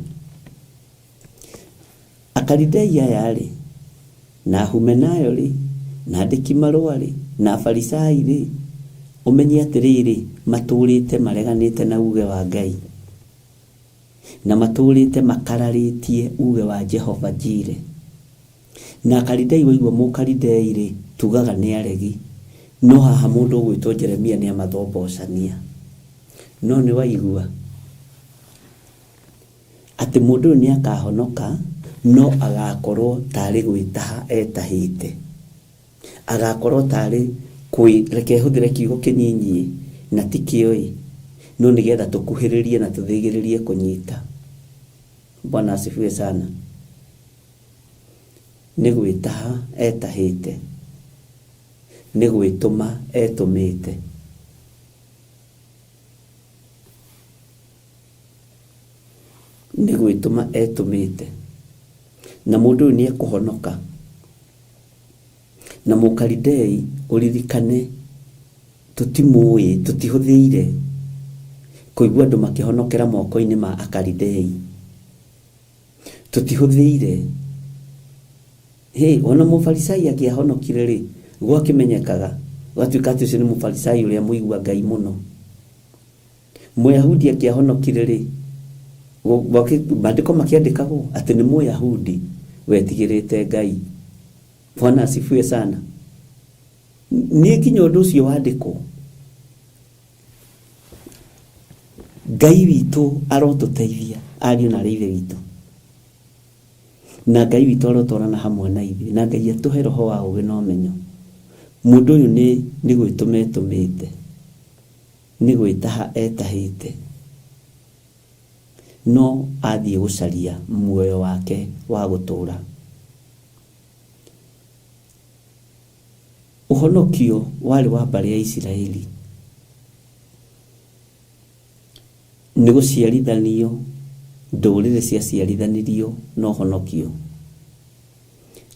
Akalidei aya-rĩ, na Humenayo-rĩ, na andĩki-marũa-rĩ, na Afarisai-rĩ, ũmenye atĩrĩrĩ, matũũrĩte mareganĩte na uuge wa Ngai, na matũũrĩte makararĩtie uuge wa Jehova Jire. Na Akalidei waigua Mũkalidei-rĩ, tugaga nĩ aregi. No haha mũndũ ũgwĩtwo Jeremia nĩ amathombocania. No nĩ waigua? Atĩ mũndũ ũyũ nĩakahonoka, no agakorwo tarĩ gwĩtaha etahĩte. Agakorwo tarĩ kwĩ, reke hũthĩre kiugo kĩnyinyi-ĩ, na ti kĩo-ĩ, no nĩgetha tũkuhĩrĩrie na tũthĩgĩrĩrie kũnyita. Bwana asifiwe sana. Nĩ gwĩtaha etahĩte. Nĩ gwĩtũma etũmĩte. Nĩ gwĩtũma etũmĩte. Na mũndũ ũyũ nĩekũhonoka. Na Mũkalidei, ũririkane, tũtimũĩ, tũtihũthĩire kũigua andũ makĩhonokera moko-inĩ ma Akalidei. Tũtihũthĩire. Hĩ, ona Mũfarisai angĩahonokire-rĩ, gwakĩmenyekaga, gũgatuĩka atĩ ũcio nĩ Mũfarisai ũrĩa mũigua Ngai mũno. Mũyahudi angĩahonokire-rĩ, maandĩko makĩandĩkagwo atĩ nĩ Mũyahudi wetigĩrĩte Ngai. Bwana asifiwe sana. Nĩ nginya ũndũ ũcio wandĩkwo. Ngai witũ arotũteithia ariũ na arĩ ithe witũ. Na Ngai witũ arotwarana hamwe na ithuĩ. Na Ngai atũhe roho wa ũgĩ na ũmenyo. Mũndũ ũyũ nĩ nĩ gwĩtũma etũmĩte. Nĩ gwĩtaha etahĩte. No athiĩ gũcaria muoyo wake wa gũtũũra. Ũhonokio warĩ wa mbarĩ ya Isiraeli. Nĩ gũciarithanio ndũrĩrĩ ciaciarithanirio na ũhonokio,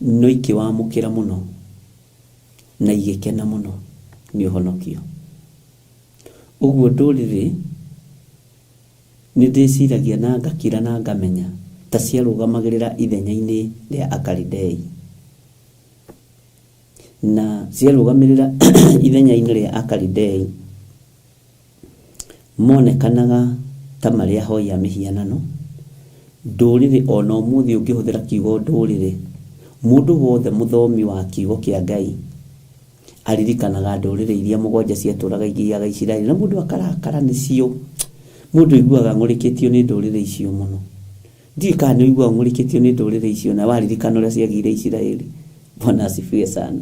no ikĩwamũkĩra mũno na igĩkena mũno nĩ ũhonokio. Ũguo ndũrĩrĩ nĩ ndĩciragia na ngakira na ngamenya ta ciarũgamagĩrĩra ithenya-inĩ rĩa Akalidei. Na ciarũgamĩrĩra ithenya-inĩ rĩa Akalidei. Monekanaga ta marĩ ahoi a mĩhianano. Ndũrĩrĩ, o na ũmũthĩ ũngĩhũthĩra kiugo ndũrĩrĩ, mũndũ wothe mũthomi wa kiugo kĩa Ngai aririkanaga ndũrĩrĩ iria mũgwanja ciatũraga igiaga Isiraeli, na mũndũ akarakara nĩcio. Mũndũ aiguaga ang'ũrĩkĩtio nĩ ndũrĩrĩ icio mũno. Ndiũĩ kana nĩ ũiguaga ũng'ũrĩkĩtio nĩ ndũrĩrĩ icio na waririkana ũrĩa ciagiire Isiraeli. Bwana asifiwe sana.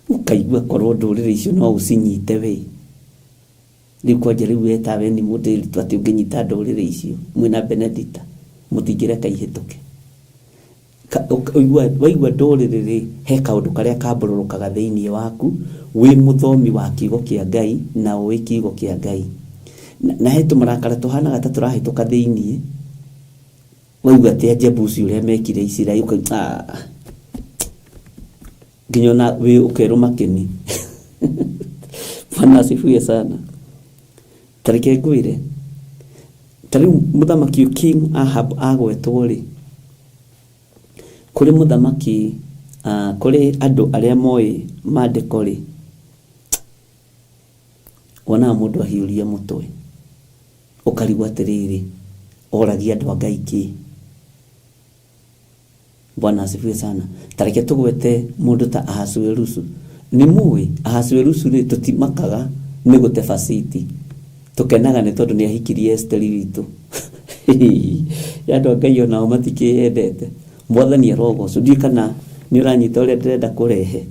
Ũkaigua korwo ndũrĩrĩ icio no ũcinyite we. Rĩu kwanja rĩu we tawe nĩ mũndĩritũ atĩ ũngĩnyita ndũrĩrĩ icio mwĩna Benedita mũtingĩreka ihĩtũke. Waigua ndũrĩrĩ rĩ, he kaũndũ karĩa kambũrũrũkaga thĩinĩ waku wĩ mũthomi wa kiugo kĩa Ngai na ũĩ kiugo kĩa Ngai. Na he tũmarakara tũhanaga ta tũrahĩtũka thĩinĩ, waigua atĩ Ajebusi ũrĩa mekire Isiraeli ũkaigua ah. Nginya ona wĩ ũkerũma kĩni. Bwana asifiwe sana. Ta reke ngwĩre, ta rĩu mũthamaki King Ahab agwetwo rĩ, kũrĩ mũthamaki uh, kũrĩ andũ arĩa moĩ maandĩko rĩ, wonaga mũndũ ahiũria mũtwe ũkarigwo atĩrĩrĩ, oragia andũ a Ngai kĩ? Bwana asifiwe sana. Ta reke tũgwete mũndũ ta Ahasuerusu. Nĩ mũĩ Ahasuerusu rĩ, tũtimakaga nĩ gũte Vasiti, tũkenaga nĩ tondũ nĩ ahikirie Esteri witũ. Andũ a Ngai onao matikĩyendete. Mwathani arogocwo. Ndiũĩ kana nĩ ũranyita ũrĩa ndĩrenda kũrehe.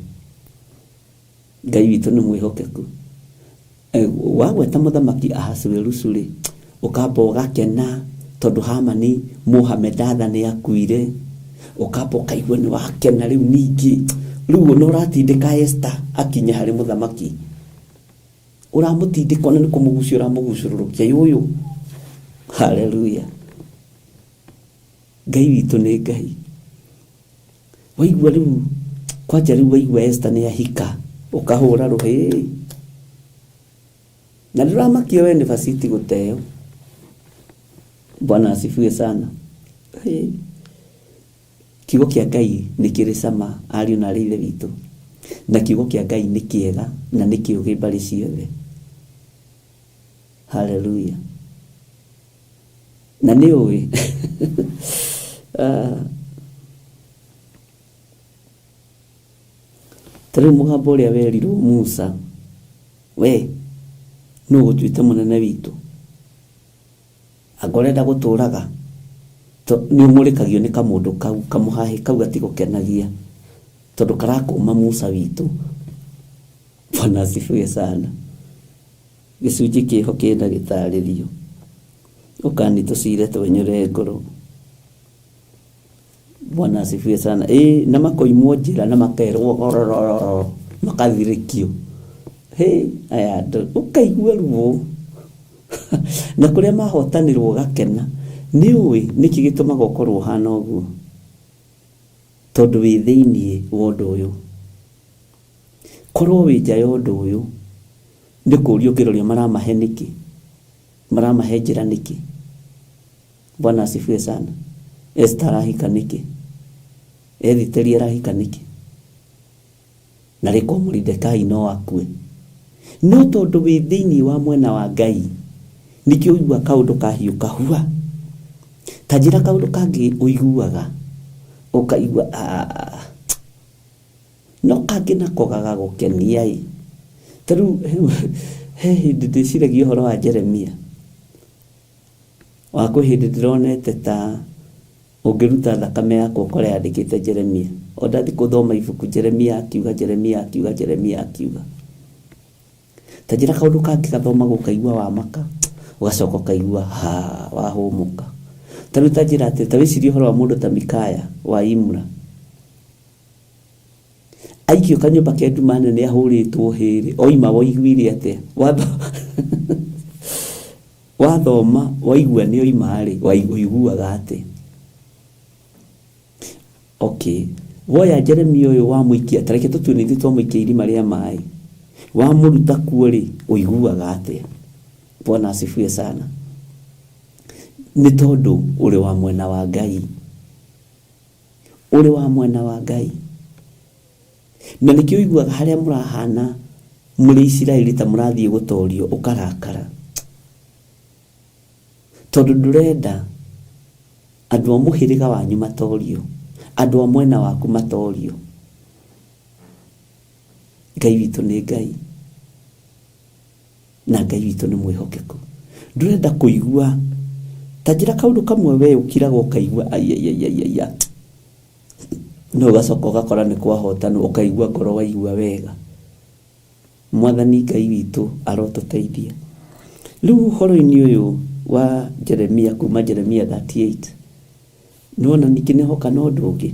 Ngai witũ nĩ mwĩhokeku. Wagweta mũthamaki Ahasuerusu rĩ, ũkamba ũgakena tondũ Hamani Mũhamedatha nĩ akuire, ũkamba ũkaigua nĩ wakena rĩu ningĩ, rĩu ona ũratindĩka Esther akinye harĩ mũthamaki, ũramũtindĩka ona nĩ kũmũgucia ũramũgucũrũrũkia yũyũ. Haleluya. Ngai witũ nĩ Ngai. Waigua rĩu kwanja rĩu waigua Esther nĩ ahika, ũkahũra rũhĩ. Na ndũramakio we nĩ Vasiti gũteo. Bwana asifiwe sana. Hey. Kiugo kĩa Ngai nĩ kĩrĩ cama ariũ na arĩ ithe witũ, na kiugo kĩa Ngai nĩ kĩega na nĩ kĩũgĩ mbarĩ ciothe. Haleluya. Na nĩ ũĩ ta rĩu mũgambo ũrĩa werirwo Musa, we nũ ũgũtuĩte mũnene witũ, anga ũrenda gũtũraga, nĩ ũng'ũrĩkagio nĩ kamũndũ kau, kamũhahĩ kau gatigũkenagia tondũ karakũma Musa witũ. Bwana asifiwe sana. Gĩcunjĩ kĩho kĩna gĩtarĩrio, ũkani tũcire twenyũre ngoro. Bwana asifiwe sana. Na makoimwo njĩra na makerwo orororo, makathirĩkio. Hĩ, aya andũ ũkaigua ruo. Na kũrĩa mahotanĩrwo ũgakena. Nĩ ũĩ nĩkĩ gĩtũmaga ũkorwo ũhana ũguo? Tondũ wĩ thĩiniĩ wa ũndũ ũyũ. Korwo wĩ nja ya ũndũ ũyũ, nĩ kũũria ũngĩroria maramahe nĩkĩ? Maramahe njĩra nĩkĩ? Bwana asifiwe sana. Esther arahika nĩkĩ? Ethiteri arahika nĩkĩ? Na rĩko Moridekai no akue. No tondũ wĩ thĩiniĩ wa mwena wa Ngai, nĩkĩo ũigua kaũndũ kahiũka hua. Ta njĩra kaũndũ kangĩ ũiguaga, ũkaigua, no kangĩ nako gagagũkenia ĩ. Ta rĩu, he hĩndĩ ndĩciragia ũhoro wa Jeremia. Wa kwĩ hĩndĩ ndĩronete ta ũngĩruta thakame yakwa ũkore yandĩkĩte Jeremia. O ndathi gũthoma ibuku Jeremia akiuga, Jeremia akiuga, Jeremia akiuga. Ta njĩra kaũndũ kangĩ gathomagwo ũkaigua wamaka, ũgacoka ũkaigua ha, wahũmũka. Ta rĩu ta njĩra atĩ, ta wĩcirie ũhoro wa mũndũ ta Mikaya wa Imra. Aikio kanyũmba ke nduma nene ahũrĩtwo hĩrĩ, oima waiguire atĩa? Wathoma waigua nĩ oima rĩ, ũiguaga atĩa? Okay. Woya Jeremia ũyũ wamũikia, ta reke tũtue nĩ ithuĩ twamũikia irima rĩa maĩ, wamũruta kuo rĩ, ũiguaga atĩa? Bwana asifiwe sana. Nĩ tondũ ũrĩ wa mwena wa Ngai. Ũrĩ wa mwena wa Ngai. Na nĩkĩo ũiguaga harĩa mũrahana mũrĩ Isiraeli ta mũrathiĩ gũtorio ũkarakara. Tondũ ndũrenda andũ a mũhĩrĩga wanyu matorio, andũ a mwena waku matorio. Ngai witũ nĩ Ngai. Na Ngai witũ nĩ mwĩhokeku. Ndũrenda kũigua ta njĩra kaũndũ kamwe we ũkiraga ũkaigua ai ai ai ai ai. No ũgacoka ũgakora nĩ kwahotanwo ũkaigua ngoro waigua wega. Mwathani Ngai witũ arotũteithia. Rĩu ũhoro-inĩ ũyũ wa Jeremia kuma Jeremia 38, nĩwona ningĩ nĩhoka na ũndũ ũngĩ.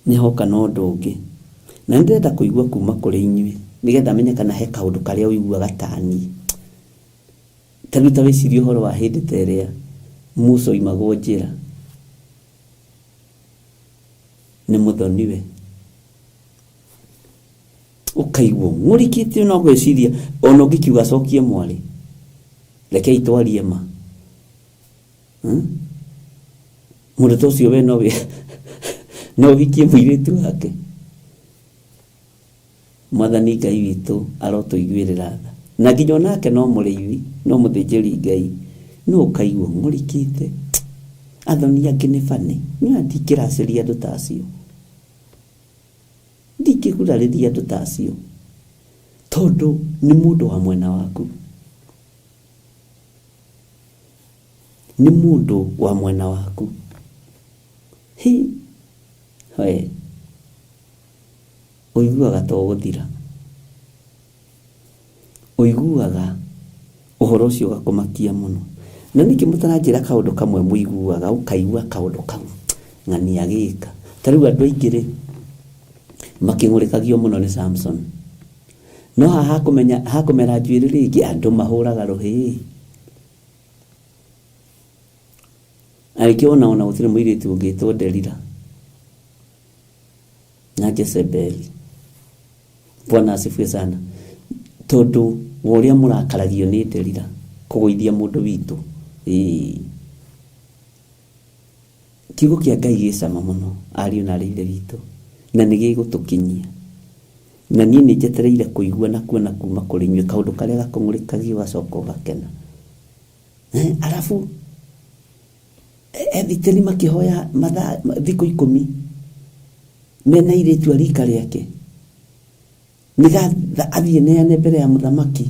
Nĩhoka na ũndũ ũngĩ. Na nĩndĩrenda kũigua kuma kũrĩ inyuĩ nĩgetha menye kana he kaũndũ karĩa ũiguaga ta niĩ. Ta rĩu ta wĩcirie ũhoro wa hĩndĩ ta ĩrĩa Musa oimagwo njĩra nĩ mũthoniwe. Ũkaigua ũng'ũrĩkĩte ona ũgeciria ona ũngĩkiuga acokie mwarĩ. Rekei twarie ma. Mũndũ ta ũcio we no ũhikie mũirĩtu wake. Mwathani Ngai witũ arotũiguĩrĩra tha. Na nginya onake no mũrĩithi, no mũthĩnjĩri Ngai. No ũkaigua ng'ũrĩkĩte athoni angĩ nĩ bani niĩ ndingĩracĩria andũ ta acio ndingĩgurarĩria andũ ta acio tondũ nĩ mũndũ wa mwena waku nĩ mũndũ wa mwena waku hi we ũiguaga to gũthira ũiguaga ũhoro ũcio ũgakũmakia mũno na nĩkĩ mũtaranjĩra kaũndũ kamwe mũiguaga ũkaigua kaũndũ kau ng'ania gĩka ta rĩu andũ aingĩ rĩ makĩng'ũrĩkagio mũno nĩ Samson no haha hakũmenya hakũmera njuĩrĩ rĩngĩ andũ mahũraga rũhĩ arĩkĩ ona ona gũtirĩ mũirĩtu ũngĩtwo Delila na Jezebeli Bwana asifiwe sana tondu wa ũrĩa mũrakaragio nĩ Delila kũgũithia mũndũ witũ ĩĩ kiugo kĩa Ngai gĩ cama mũno ariũ na arĩ ithe witũ na nĩ gĩgũtũkinyia na niĩ nĩ njetereire kũigua na kuona kuma kũrĩ inyuĩ kaũndũ karĩa gakũng'ũrĩkagia ũgacoka ũgakena eh, arabu ethitĩri makĩhoya mathaa thikũ ikũmi mena airĩtu a rika rĩake nĩgatha athiĩ neane mbere ya mũthamaki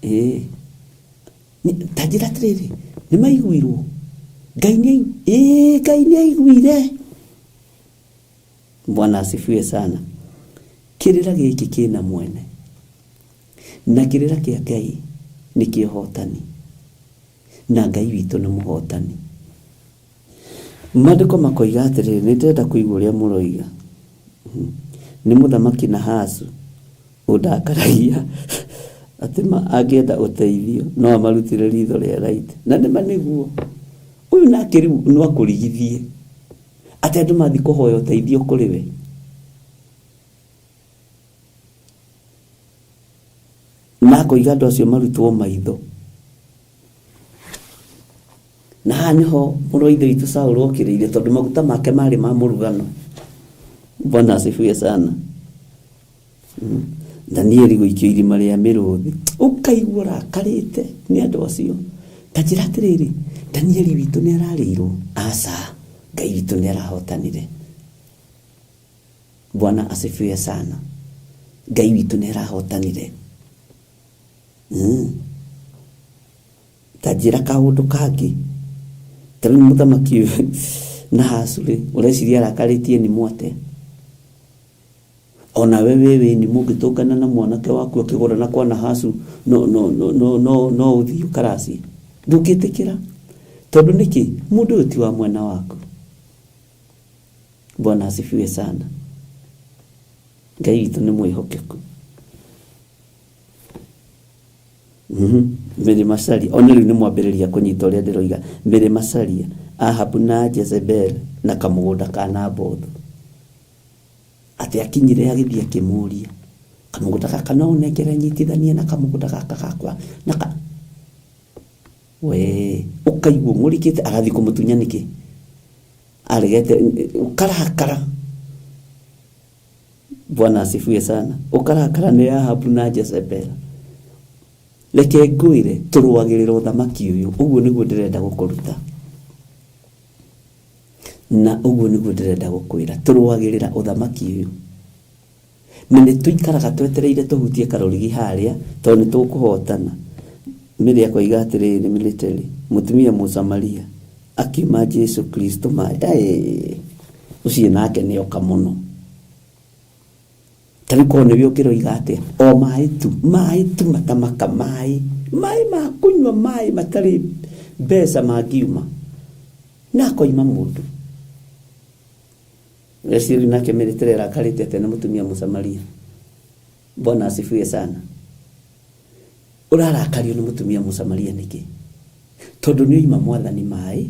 ĩĩ ta njĩra atĩrĩrĩ nĩ maiguirwo Ngai nĩ ĩĩ Ngai nĩ aiguire Bwana asifiwe sana kĩrĩra gĩkĩ kĩna mwene na kĩrĩra kĩa Ngai nĩ kĩhotani na Ngai witũ nĩ mũhotani Maandĩko makoiga atĩrĩrĩ nĩ ndĩrenda kũigua ũrĩa mũroiga nĩ mũthamaki Nahasu ũndakaragia atĩ ma angĩenda ũteithio no amarutĩre ritho rĩa right na nĩma nĩguo ũyũ nake rĩu no akũrigithie atĩ andũ mathiĩ kũhoya ũteithio kũrĩ we na akoiga andũ acio marutwo maitho na haha nĩho mũrũ wa ithe witũ Saũlũ okĩrĩire tondũ maguta make marĩ ma mũrugano Bwana asifiwe sana Danieli gũikio irima rĩa mĩrũthi ũkaigua ũrakarĩte nĩ andũ acio ta njĩra atĩrĩrĩ Danieli witũ nĩ ararĩirwo aca Ngai witũ nĩ arahotanire Bwana asifiwe sana Ngai witũ nĩ arahotanire ta njĩra kaũndũ kangĩ ta rĩu mũthamaki ũyũ Nahasu rĩ ũreciria arakarĩtie nĩ mwate onawe wĩ wĩni mũngĩtũngana na mwanake waku akĩgũrana kwa Nahasu no no no no no no ũthiĩ ũkaracie ndũngĩtĩkĩra tondũ nĩkĩ mũndũ ũyũ ti wa mwena waku Bwana asifiwe sana Ngai witũ nĩ mwĩhokeku Mary Macharia ona rĩu nĩ mwambĩrĩria kũnyita ũrĩa ndĩroiga Mary Macharia Ahabu na Jezebel na kamũgũnda ka Nabothu atĩ akinyire agĩthiĩ akĩmũria kamũgũnda gaka no ũnengere nyitithanie na kamũgũnda gaka gakwa na ka we ũkaigua ũng'ũrĩkĩte agathiĩ kũmũtunya nĩkĩ aregete ũkarakara Bwana asifiwe sana ũkarakara nĩ Ahabu na Jezebel reke ngwĩre tũrũagĩrĩra ũthamaki ũyũ ũguo nĩguo ndĩrenda gũkũruta na ũguo nĩguo ndĩrenda gũkwĩra tũrũagĩrĩra ũthamaki ũyũ na nĩ tũikaraga twetereire tũhutie karũrigi harĩa tondũ nĩ tũkũhotana Mary akoiga atĩrĩrĩ military mũtumia mũsamaria akiuma Jesu Kristo maĩ ũcio nake nĩ oka mũno ta rĩu korwo nĩwe ũngĩroiga atĩa o maĩ tu maĩ tu matamaka maĩ maĩ ma kũnyua maĩ matarĩ mbeca mangiuma na akoima mũndũ Reciria nake military arakarĩte atĩa nĩ mũtumia mũsamaria Bwana asifiwe sana ũrarakario nĩ mũtumia mũsamaria nĩkĩ tondũ nĩ oima mwathani maĩ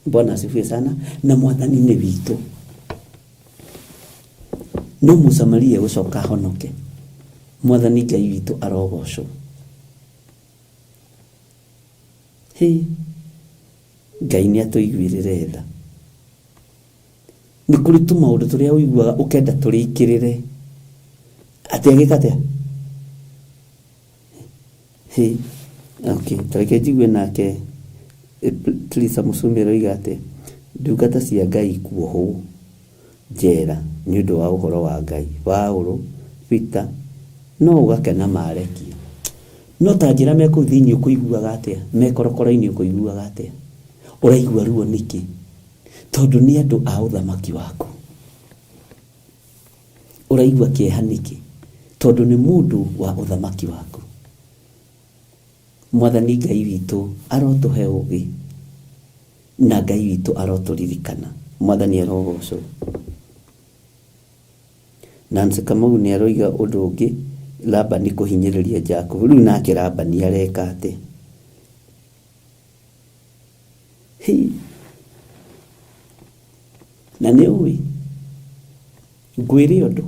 Bwana asifiwe sana na mwathani nĩ witũ no mũsamaria gũcoka ahonoke mwathani Ngai witũ arogocwo hĩ Ngai nĩ atũiguĩrĩre tha nĩ kũrĩ tũmaũndũ tũrĩa ũiguaga ũkenda tũrĩkĩrĩre atĩ agĩka atĩa hĩ okay tareke njigue nake Teresa Musumi aroiga atĩ ndungata cia Ngai kuohwo njera nĩ ũndũ wa ũhoro wa Ngai. Paũlũ, Peter, no ũgakena marekio. No ta njĩra me kũu thĩinĩ ũkũiguaga atĩa? Me korokoro-inĩ ũkũiguaga atĩa? Ũraigua ruo nĩkĩ? Tondũ nĩ andũ a ũthamaki waku. Ũraigua kĩeha nĩkĩ? Tondũ nĩ mũndũ wa ũthamaki waku. Mwathani Ngai witũ arotũhe ũgĩ na Ngai witũ arotũririkana. Mwathani arogocwo. Nancy Kamau nĩ aroiga ũndũ ũngĩ, Labani kũhinyĩrĩria Jakubu. Rĩu nake Labani areka atĩa? Hi. Na nĩ ũĩ, ngwĩre ũndũ,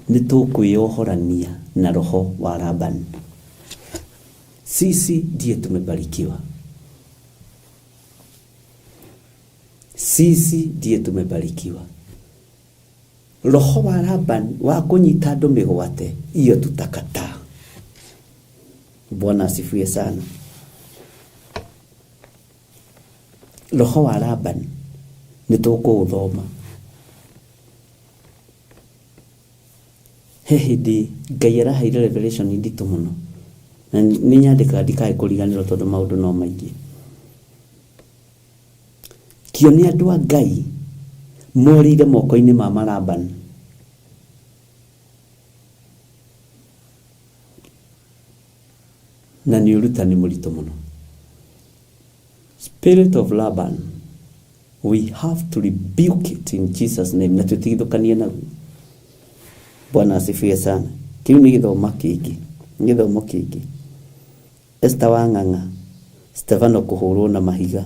nĩ tũkwĩyohorania na roho wa Labani. Sisi ndiye tumebarikiwa. Sisi ndiye tumebarikiwa. Roho wa Laban wa kũnyita andũ mĩgwate, iyo tutakataa. Bwana asifiwe sana. Roho wa Laban nĩ tũkũũthoma. He hĩndĩ Ngai araheire revelation nditũ mũno na nĩ nyandĩkaga ndikae kũriganĩrwo tondũ maũndũ no maingĩ. Kĩone andũ a Ngai morĩire moko-inĩ ma Malaban. Na nĩ ũrutani mũritũ mũno. Spirit of Laban, we have to rebuke it in Jesus name, na tũtigithũkanie naguo. Bwana asifiwe sana. Kĩu nĩ gĩthomo kĩngĩ, nĩ gĩthomo kĩngĩ. Esther Wang'ang'a, Stefano kũhũrwo na mahiga.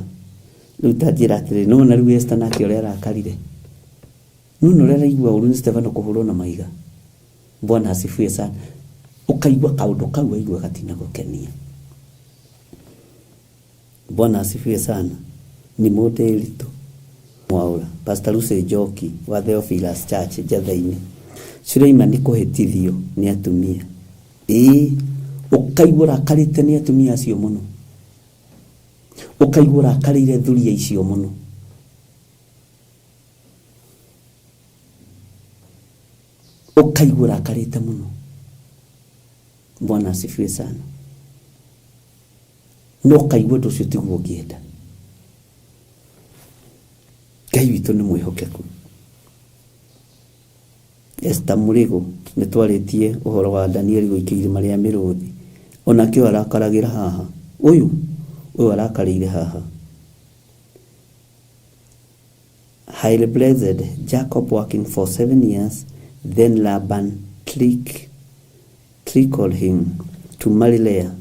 Rĩu ta njĩra atĩrĩrĩ, nĩwona rĩu Esther nake ũrĩa arakarire? Nĩwona ũrĩa araigua ũru nĩ Stefano kũhũrwo na mahiga? Bwana asifiwe sana. Ũkaigua kaũndũ kau waigua gatinagũkenia. Bwana asifiwe sana. Ni mũndĩritũ. Mwaũra, Pastor Lucy Njoki wa Theophilus Church Njatha-inĩ. Suleimani kũhĩtithio nĩ atumia. Ĩĩ, ũkaigua ũrakarĩte nĩ atumia acio mũno. Ũkaigua ũrakarĩire thuriya icio mũno. Ũkaigua ũrakarĩte mũno. Bwana asifiwe sana. No ũkaigua ũndũ ũcio tiguo ũngĩenda. Ngai witũ nĩ mwĩhokeku. Esther Mũrĩgũ, nĩ twarĩtie ũhoro wa Danieli gũikio irima rĩa mĩrũthi. Onake ũyũ arakaragĩra haha. Ũyũ, ũyũ arakarĩire haha. Highly blessed, Jacob working for 7 years, then Laban trickled him to marry Leah.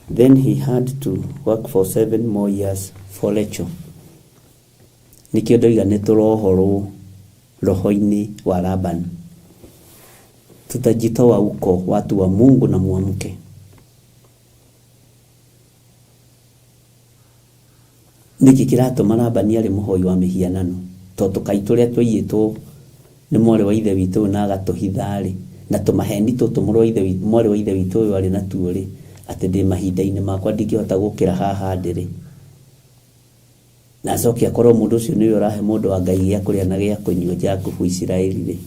Then he had to work for 7 more years for Rachel. Nĩkĩo ndoiga nĩ tũrohorwo roho-inĩ wa Laban. Tutajitoa huko watu wa Mungu na muamke. Nĩkĩ kĩratũma Labani arĩ mũhoi wa mĩhianano? Tondũ kaĩ tũrĩa twaiyĩtwo nĩ mwarĩ wa ithe witũ ũyũ na agatũhitha-rĩ, na tũmaheni tũtũ mũrũ wa ithe witũ, mwarĩ wa ithe witũ ũyũ arĩ natuo rĩ, atĩ ndĩ mahinda-inĩ makwa ndingĩhota gũkĩra haha ndĩrĩ. Na acoke akorwo mũndũ ũcio nĩwe ũrahe mũndũ wa Ngai gĩa kũrĩa na gĩa kũnyua Jakubu Isiraeli rĩ,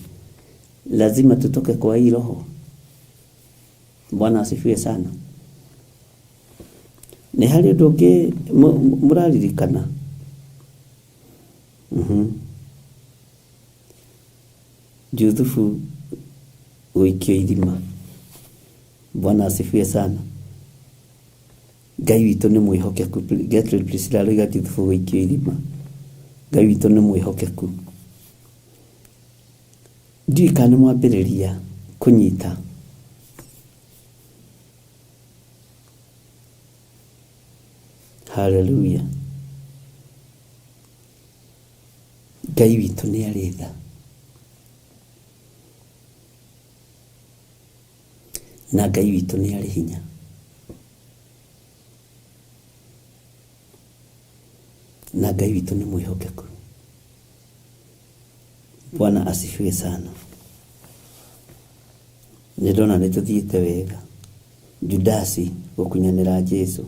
lazima tutoke kwa hii roho. Bwana asifiwe sana. Nĩ harĩ ũndũ ũngĩ mũraririkana? Juthubu gũikio irima. Bwana asifiwe sana. Ngai witũ nĩ mwĩhokeku. Gertrude Priscilla aroiga Juthubu gũikio irima. Ngai witũ nĩ mwĩhokeku. Ndiũĩ kana nĩ mwambĩrĩria kũnyita. Hallelujah. Ngai witũ nĩ arĩ tha. Na Ngai witũ nĩ arĩ hinya. Na Ngai witũ nĩ mwĩhokeku. Bwana asifiwe sana. Nĩ ndona nĩ tũthiĩte wega. Judasi gũkunyanĩra Jesu,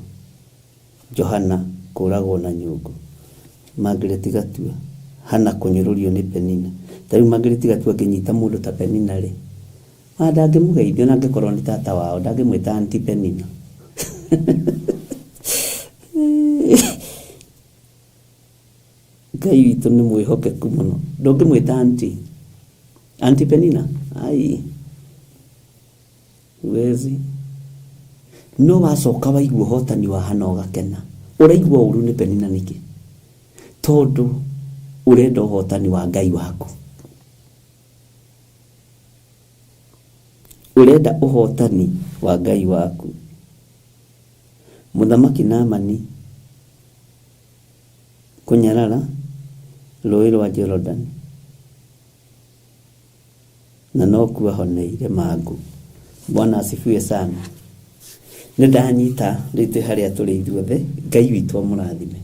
Johana kũragwo na nyũngũ, Margaret Gatua, Hana kũnyũrũrio nĩ Penina. Ta rĩu Margaret Gatua angĩnyita mũndũ ta Penina rĩ, ona ndangĩmũgeithia ona angĩkorwo nĩ tata wao, ndangĩmwĩta aunty Penina. Ngai witũ nĩ mwĩhokeku mũno. Ndũngĩmwĩta aunty. Aunty Penina? Ai. Huwezi. No wacoka waigua ũhotani wa Hana ũgakena. Ũraigua ũru nĩ Penina nĩkĩ? Tondũ ũrenda ũhotani wa Ngai waku. Ũrenda ũhotani wa Ngai waku. Mũthamaki Naamani kũnyarara rũĩ rwa Jorodani na nokuo ahoneire mangũ. Bwana asifiwe sana. Nĩ ndanyita rĩu twĩ harĩa tũrĩ ithuothe, Ngai witũ amũrathime.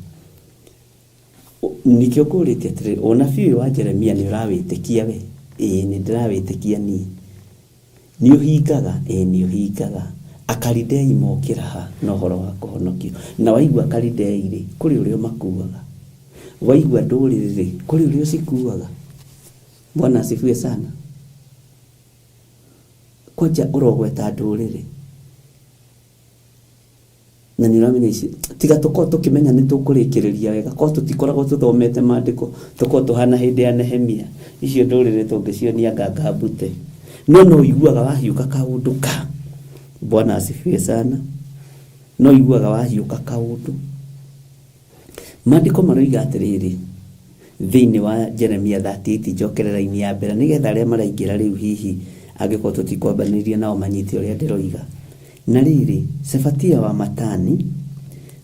Nĩkĩo ngũrĩtie atĩrĩrĩ, ũnabii ũyũ wa Jeremia nĩ ũrawĩtĩkia we? Ĩĩ nĩ ndĩrawĩtĩkia niĩ. Nĩ ũhingaga? Ĩĩ nĩ ũhingaga. Akalidei mokĩra ha na ũhoro wa kũhonokio? Na waigua Akalidei rĩ, kũrĩ ũrĩa ũmakuaga. Waigua ndũrĩrĩ rĩ, kũrĩ ũrĩa ũcikuaga. Bwana asifiwe sana. Kwanja ũrogweta ndũrĩrĩ. Na nĩ ũramenya ici tiga tũkorwo tũkĩmenya nĩ tũkũrĩkĩrĩria wega korwo tũtikoragwo tũthomete maandĩko tũkorwo tũhana hĩndĩ ya Nehemia icio ndũrĩrĩ tũngĩcionia nganga mbute no no ũiguaga wahiũka kaũndũ ka Bwana asifiwe sana no ũiguaga wahiũka kaũndũ Maandĩko maroiga atĩrĩrĩ, thĩinĩ wa Jeremia 38 njokere raini ya mbere nĩgetha arĩa maraingĩra rĩu hihi angĩkorwo tũtikwambanĩria nao manyite ũrĩa ndĩroiga. Na rĩrĩ, Shefatia wa Matani,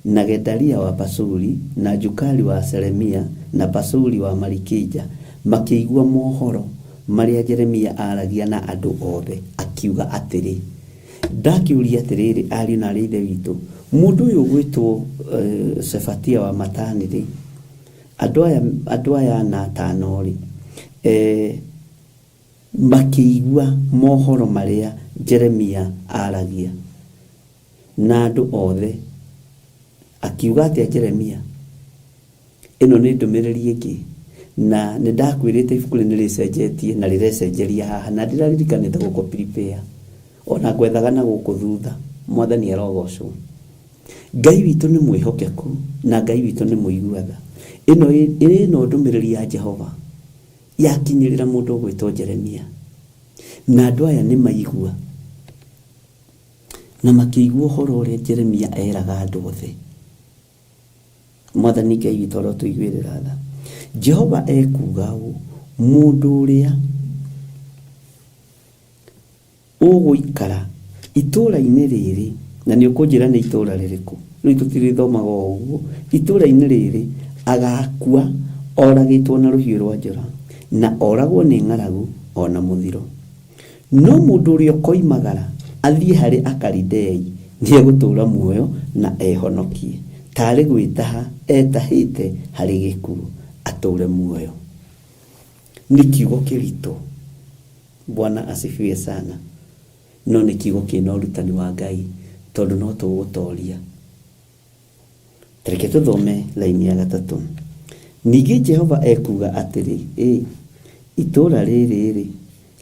na Gedalia wa Pashuri, na Jukali wa Shelemia, na Pashuri wa Malikija makĩigua mohoro marĩa Jeremia aaragia na andũ othe, akiuga atĩrĩ, Ndakĩũria atĩrĩrĩ, ariũ na aarĩ a Ithe witũ, mũndũ ũyũ ũgwĩtwo Shefatia wa Matani-rĩ, andũ aya andũ aya ana atano-rĩ, makĩigua mohoro marĩa Jeremia aaragia na andũ othe, akiuga atĩa Jeremia? Ĩno nĩ ndũmĩrĩri ĩngĩ, na nĩ ndakwĩrĩte ibuku rĩrĩ nĩ rĩcenjetie na rĩrecenjeria haha, na ndĩraririkanĩte gũkũ prepare, ona ngwethaga na gũkũ thutha. Mwathani arogocwo. Ngai witũ nĩ mwĩhokeku na Ngai witũ nĩ mũigua tha. Ĩno ĩno ndũmĩrĩri ya Jehova yakinyĩrĩra mũndũ ũgwĩtwo Jeremia, na andũ aya nĩ maigua na makĩigua ũhoro ũrĩa Jeremia eraga andũ othe. Mwathani Ngai witũ arotũiguĩrĩra tha. Jehova ekuuga ũũ, mũndũ ũrĩa ũgũikara itũũra-inĩ rĩrĩ, na nĩ ũkũnjĩra nĩ itũũra rĩrĩkũ, rĩu tũtirĩthomaga o ũguo, itũũra-inĩ rĩrĩ agakua oragĩtwo na rũhiũ rwa njora, na oragwo nĩ ng'aragu o na mũthiro. No mũndũ ũrĩa ũkoimagara athiĩ harĩ Akalidei nĩegũtũũra muoyo na ehonokie, taarĩ gwĩtaha etahĩte harĩ gĩkuũ, atũũre muoyo. Nĩ kiugo kĩritũ, Bwana asifiwe sana, no nĩ kiugo kĩna ũrutani wa Ngai tondũ no tũgũtoria. Ta reke tũthome raini ya gatatũ. Ningĩ Jehova ekuuga atĩrĩ, Ĩ, itũũra rĩrĩ-rĩ,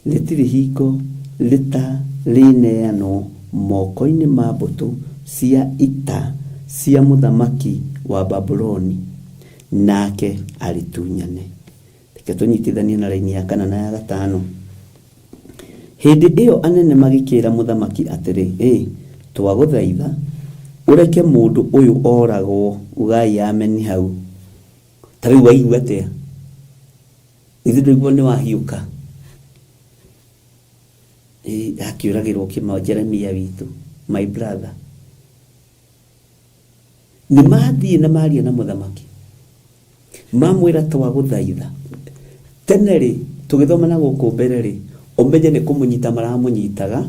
rĩtirĩ hingo rĩtarĩneanwo moko-inĩ ma mbũtũ cia ita cia mũthamaki wa Babuloni, nake arĩtunyane. Reke tũnyitithanie na raini ya kana na ya gatano. Hĩndĩ ĩyo anene magĩkĩĩra mũthamaki atĩrĩ, Ĩ, twagũthaitha ũreke mũndũ ũyũ oragwo. Ugai ameni hau. Ta rĩu waigua atĩa? Githĩ ndũigua nĩ wahiũka? Ĩ, akĩũragĩrwo kĩmao Jeremia witũ, my brother. Nĩ mathiĩ na maria na mũthamaki. Mamwĩra twagũthaitha. Tene rĩ, tũgĩthoma na gũkũ mbere rĩ, ũmenye nĩ kũmũnyita maramũnyitaga,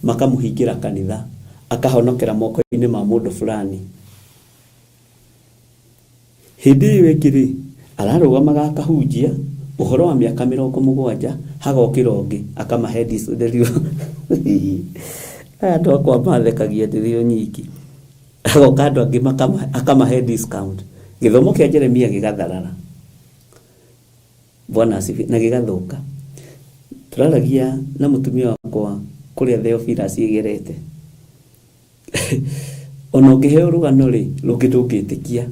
makamũhingĩra kanitha, akahonokera moko-inĩ ma mũndũ fulani. Hĩndĩ ĩyo ĩngĩ rĩ, ararũgamaga akahunjia ũhoro wa mĩaka 70, hagokĩra ũngĩ akamahe. Aya andũ akwa mathekagia ndĩrĩ o nyiki. Agoka andũ angĩ akamahe discount. Gĩthomo kĩa Jeremia gĩgatharara. Bwana asifiwe na gĩgathũka. Tũraragia na mũtumia wakwa kũrĩa Theophilus ĩgerete. Ona ũngĩheo rũgano rĩ, rũngĩ ndũngĩtĩkia.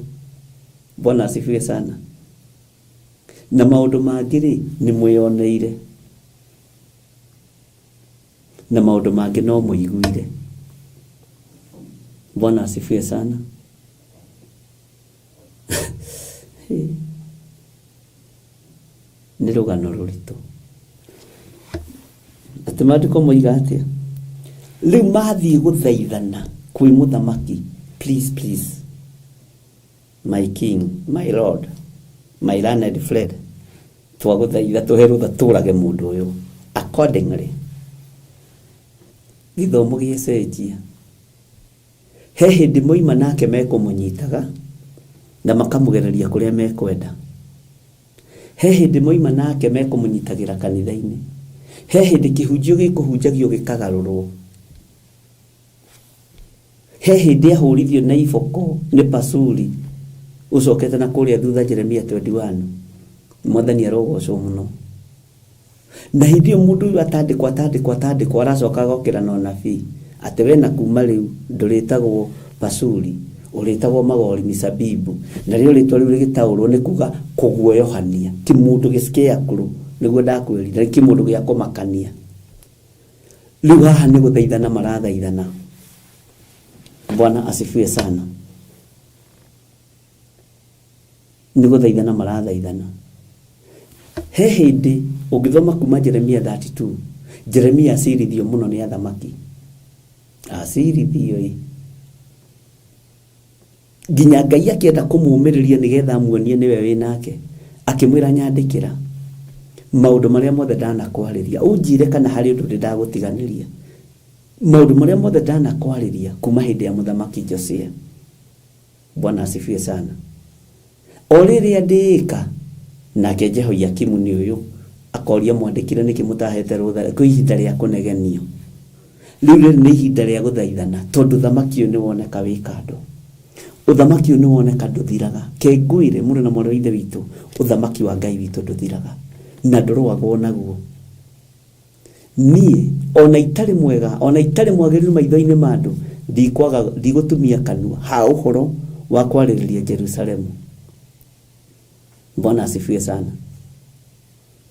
Bwana asifiwe sana. Na maũndũ mangĩ rĩ, nĩ mwĩyoneire. Na maũndũ mangĩ no mũiguire. Bwana asifiwe sana. Nĩ rũgano rũritũ. Atĩ maandĩko moiga atĩa? Rĩu mathiĩ gũthaithana kwĩ mũthamaki, please please, my king, my lord, my learned friend, twagũthaitha tũhe rũtha tũrage mũndũ ũyũ accordingly. Gĩthomo gĩacenjia. He hĩndĩ moima nake mekũmũnyitaga na makamũgereria kũrĩa mekwenda. He hĩndĩ moima nake mekũmũnyitagĩra kanitha-inĩ. He hĩndĩ kĩhunjio gĩkũhunjagio gĩkagarũrwo. He hĩndĩ ahũrithio na iboko nĩ Pasuri ũcokete na kũrĩa thutha Jeremia 21. Mwathani arogocwo mũno. Na hĩndĩ ĩyo mũndũ ũyũ atandĩkwo atandĩkwo atandĩkwo aracoka agokĩra na ũnabii atĩ we na kuma rĩu ndũrĩtagwo Pasuri ũrĩtagwo Magori Misabibu. Narĩo rĩtwa rĩu rĩgĩtaũrwo nĩ kuga kũguoyohania, kĩmũndũ gĩscarecrow nĩguo ndakwĩrire, nĩ kĩmũndũ gĩa kũmakania. Rĩu haha nĩ gũthaithana marathaithana. Bwana asifiwe sana. Nĩ gũthaithana marathaithana. He hĩndĩ ũngĩthoma kuma Jeremia 32, Jeremia acirithio mũno nĩ athamaki. Acirithio ĩ. Nginya Ngai akĩenda kũmũmĩrĩria nĩgetha amuonie nĩwe wĩ nake, akĩmwĩra nyandĩkĩra maũndũ marĩa mothe ndanakwarĩria, ũnjĩre kana harĩ ũndũ ndĩ ndagũtiganĩria. Maũndũ marĩa mothe ndanakwarĩria kuma hĩndĩ ya mũthamaki Josia. Bwana asifiwe sana. O rĩrĩa ndĩĩka, nake Jehoiakimu nĩ ũyũ akoria mwandĩkire nĩkĩ mũtahete rũtha, kwĩ ihinda rĩa kũnegenio. Rĩu rĩrĩ nĩ ihinda rĩa gũthaithana tondũ ũthamaki ũyũ nĩ woneka wĩ kando. Ũthamaki ũyũ nĩ woneka ndũthiraga. Ke ngwĩre mũrũ na mwarĩ wa ithe witũ, ũthamaki wa Ngai witũ ndũthiraga na ndũrũagwo naguo. Niĩ ona itarĩ mwega, ona itarĩ mwagĩrĩru maitho-inĩ ma andũ, ndikwaga ndigũtumia kanua ha ũhoro wa kwarĩrĩria Jerusalemu. Bwana asifiwe sana.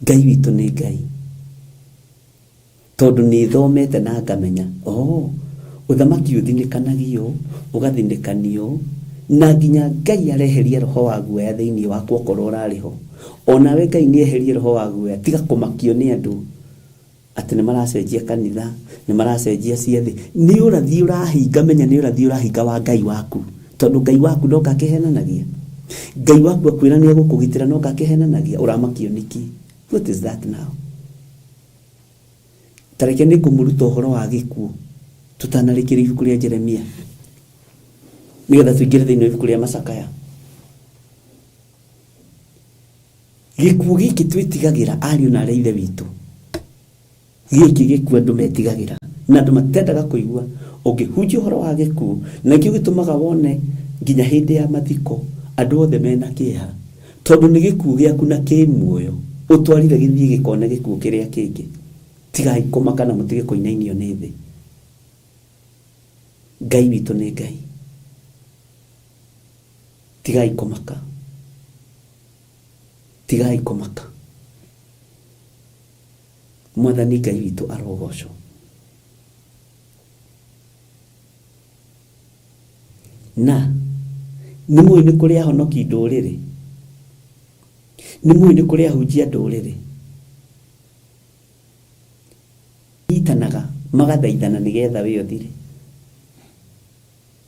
Ngai witũ nĩ Ngai. Tondũ nĩ thomete na ngamenya, oh, ũthamaki ũthinĩkanagio, ũgathinĩkanio, na nginya Ngai areherie roho wa guoya thĩinĩ waku okorwo ũrarĩ ho. Onawe Ngai nĩ eherie roho wa guoya, tiga kũmakio nĩ andũ atĩ nĩ maracenjia kanitha, nĩ maracenjia ciathĩ. Nĩ ũrathi ũrahinga, menya nĩ ũrathi ũrahinga wa Ngai waku. Tondũ Ngai waku ndoka akĩhenanagia. Ngai waku akwĩra nĩ egũkũgitĩra noka akĩhenanagia, ũramakio nĩkĩ? What is that now? Ta reke nĩ ngũmũruta ũhoro wa gĩkuũ tũtanarĩkĩria ibuku rĩa Jeremia nĩgetha tũingĩre thĩinĩ wa ibuku rĩa Macakaya. Gĩkuũ gĩkĩ twĩtigagĩra ariũ na arĩ a ithe witũ, gĩkĩ gĩkuũ andũ metigagĩra na andũ matendaga kũigua ũngĩhunjia ũhoro wa gĩkuũ, na nĩkĩo gĩtũmaga wone nginya hĩndĩ ya mathiko andũ othe mena kĩeha, tondũ nĩ gĩkuũ gĩaku na kĩ muoyo ũtwarire gĩthiĩ gĩkone gĩkuũ kĩrĩa kĩngĩ. Tigai kũmaka na mũtige kũinainio nĩ thĩ. Ngai witũ nĩ Ngai. Tigai kũmaka. Tigai kũmaka. Mwathani Ngai witũ arogocwo. Na nĩ mũĩ nĩ kũrĩ ahonoki ndũrĩrĩ, nĩ mũĩ nĩ kũrĩ ahunjia ndũrĩrĩ, nyitanaga magathaithana nĩgetha wĩ ũthire.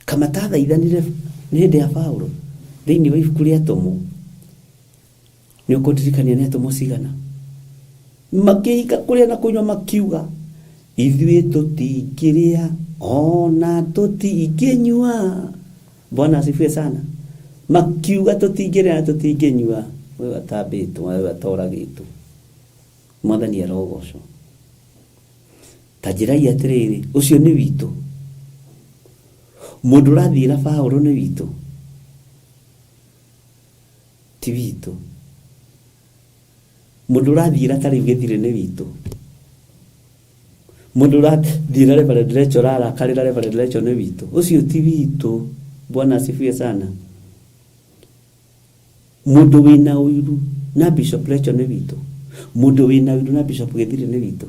Kamatathaithanire nĩ hĩndĩ ya Paulo thĩinĩ wa ibuku rĩa Atũmwo, nĩ ũkũndirikania nĩ atũmwo cigana makĩhinga kũrĩa na kũnyua makiuga ithuĩ tũtingĩrĩa ona tũtingĩnyua. Bwana asifiwe sana. Makiuga tũtingĩrĩa na tũtingĩnyua, ũyũ atambĩtwo, ũyũ atoragĩtwo. Mwathani arogocwo. Ta njĩrai atĩrĩrĩ, ũcio nĩ witũ? Mũndũ ũrathiĩra Paũlũ nĩ witũ? Ti witũ. Mũndũ ũrathiĩra ta rĩu Gĩthirĩ nĩ witũ? Mũndũ ũrathiĩra Reverend Rachel ũrarakarĩra Reverend Rachel nĩ witũ? Ũcio ti witũ. Bwana asifiwe sana. Mũndũ wĩna ũiru na Bishop Rachel nĩ witũ? Mũndũ wĩna ũiru na Bishop Gĩthirĩ nĩ witũ?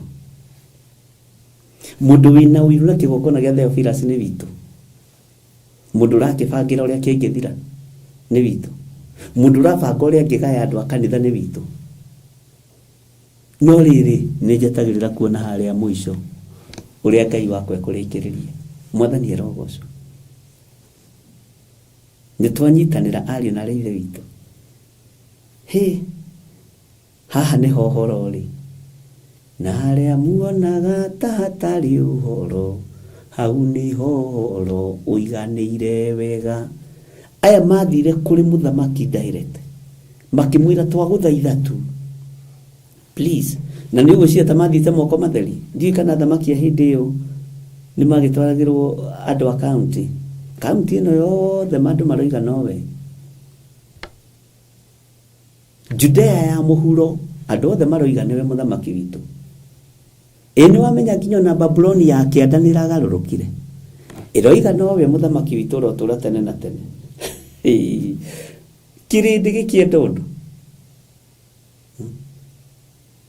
Mũndũ wĩna ũiru na kĩgongona gĩa Theophilus nĩ witũ? Mũndũ ũrakĩbangĩra ũrĩa kĩngĩthira nĩ witũ? Mũndũ ũrabanga ũrĩa angĩgaya andũ a kanitha nĩ witũ? No rĩrĩ, nĩ njetagĩrĩra kuona harĩa mũico ũrĩa Ngai wakwa ekũrĩkĩrĩria. Mwathani arogocwo. Nĩ twanyitanĩra ariũ na aarĩ a Ithe witũ. Hĩ! Haha nĩho ũhoro ũrĩ. Na harĩa muonaga ta hatarĩ ũhoro, hau nĩho ũhoro ũiganĩire wega. Aya mathire kũrĩ mũthamaki direct, makĩmwĩra twagũthaitha tu, please. Na nĩ ũgwĩciria ta mathiĩte moko matheri? Ndiũĩ kana athamaki a hĩndĩ ĩyo nĩ magĩtwaragĩrwo andũ a kaunti. Kaunti ĩno yothe andũ maroiga nowe. Judea ya mũhuro andũ othe maroiga nĩwe mũthamaki witũ. Ĩ nĩ wamenya nginya ona Babuloni ya kĩanda nĩ ĩragarũrũkire? Ĩroiga nowe mũthamaki witũ ũrotũra tene na tene. Kĩrĩndĩ gĩkĩenda ũndũ.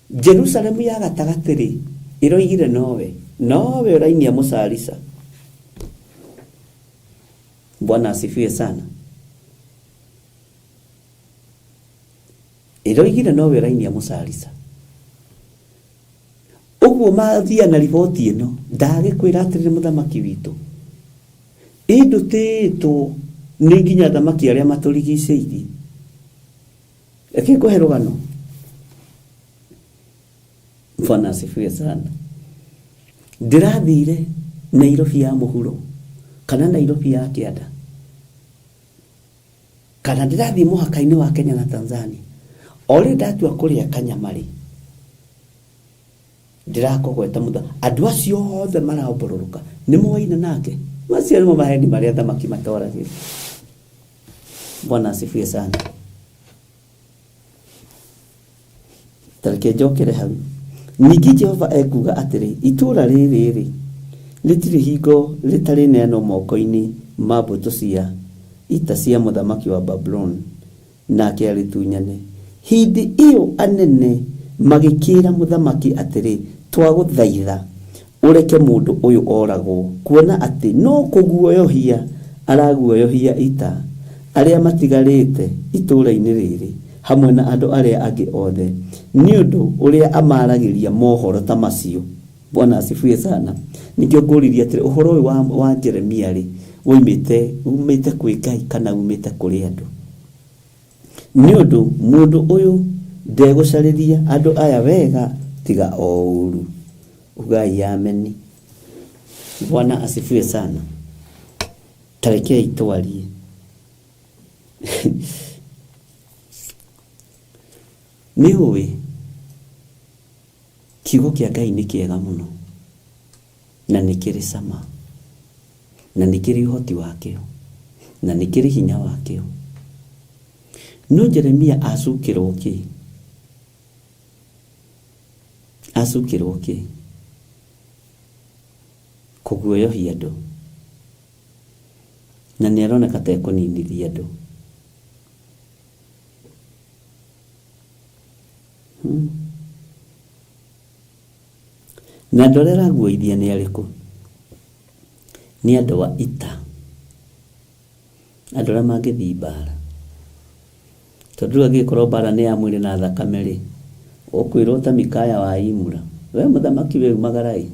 Jerusalemu ya gatagatĩ-rĩ, ĩroigire nowe, nowe ũrainia mũcarica. Bwana asifiwe sana. Ĩroigire nowe ũrainia mũcarica. Ũguo mathia na riboti ĩno, ndagĩkwĩra atĩrĩrĩ mũthamaki witũ, ĩ ndũtĩĩtwo nĩ nginya athamaki arĩa matũrigicĩirie. Reke ngũhe rũgano. Bwana asifiwe sana. Ndĩrathire Nairobi ya mũhuro kana Nairobi ya kĩanda kana ndĩrathiĩ mũhaka-inĩ wa Kenya na Tanzania. O rĩ ndatua kũrĩa kanyama rĩ, ndĩrakũgweta mũtha andũ acio othe maraombororoka nĩ moaine nake. Macio nĩmo maheni marĩa athamaki matoragĩria. Bwana asifiwe sana. Ta reke njokere hau. Ningĩ Jehova ekuuga atĩrĩ, Itũũra rĩrĩ-rĩ, rĩtirĩ hingo rĩtarĩneanwo moko-inĩ ma mbũtũ cia ita cia mũthamaki wa Babuloni, nake arĩtunyane. Hĩndĩ ĩo anene magĩkĩĩra mũthamaki atĩrĩ, Twagũthaitha ũreke mũndũ ũyũ oragwo, kuona atĩ no kũguoyohia araguoyohia ita arĩa matigarĩte itũũra-inĩ rĩrĩ, hamwe na andũ arĩa angĩ othe, nĩ ũndũ ũrĩa amaaragĩria mohoro ta macio. Bwana asifiwe sana. Nĩkĩo ngũririe atĩrĩ, ũhoro ũyũ wa, wa Jeremia-rĩ, woimĩte, umĩte kwĩ Ngai kana umĩte kũrĩ andũ? Nĩ ũndũ mũndũ ũyũ ndegũcarĩria andũ aya wega tiga o ũũru. Ugai ameni. Bwana asifiwe sana. Ta rekei twarie. Nĩ ũĩ kiugo kĩa Ngai nĩ kĩega mũno na nĩ kĩrĩ cama na nĩ kĩrĩ ũhoti wakĩo na nĩ kĩrĩ hinya wakĩo. No Jeremia acukĩrwo kĩ? Acukĩrwo kĩ? Kũguoyohia andũ. Na nĩ aroneka ta ekũninithia andũ. Na andũ arĩa araguoithia nĩ arĩkũ? Nĩ andũ a ita. Andũ arĩa mangĩthiĩ mbara. Tondũ rĩu angĩgĩkorwo mbara nĩ ya mwĩrĩ na thakame rĩ, ũkwĩrwo ta Mikaya wa Imura, we mũthamaki we umagara ĩ.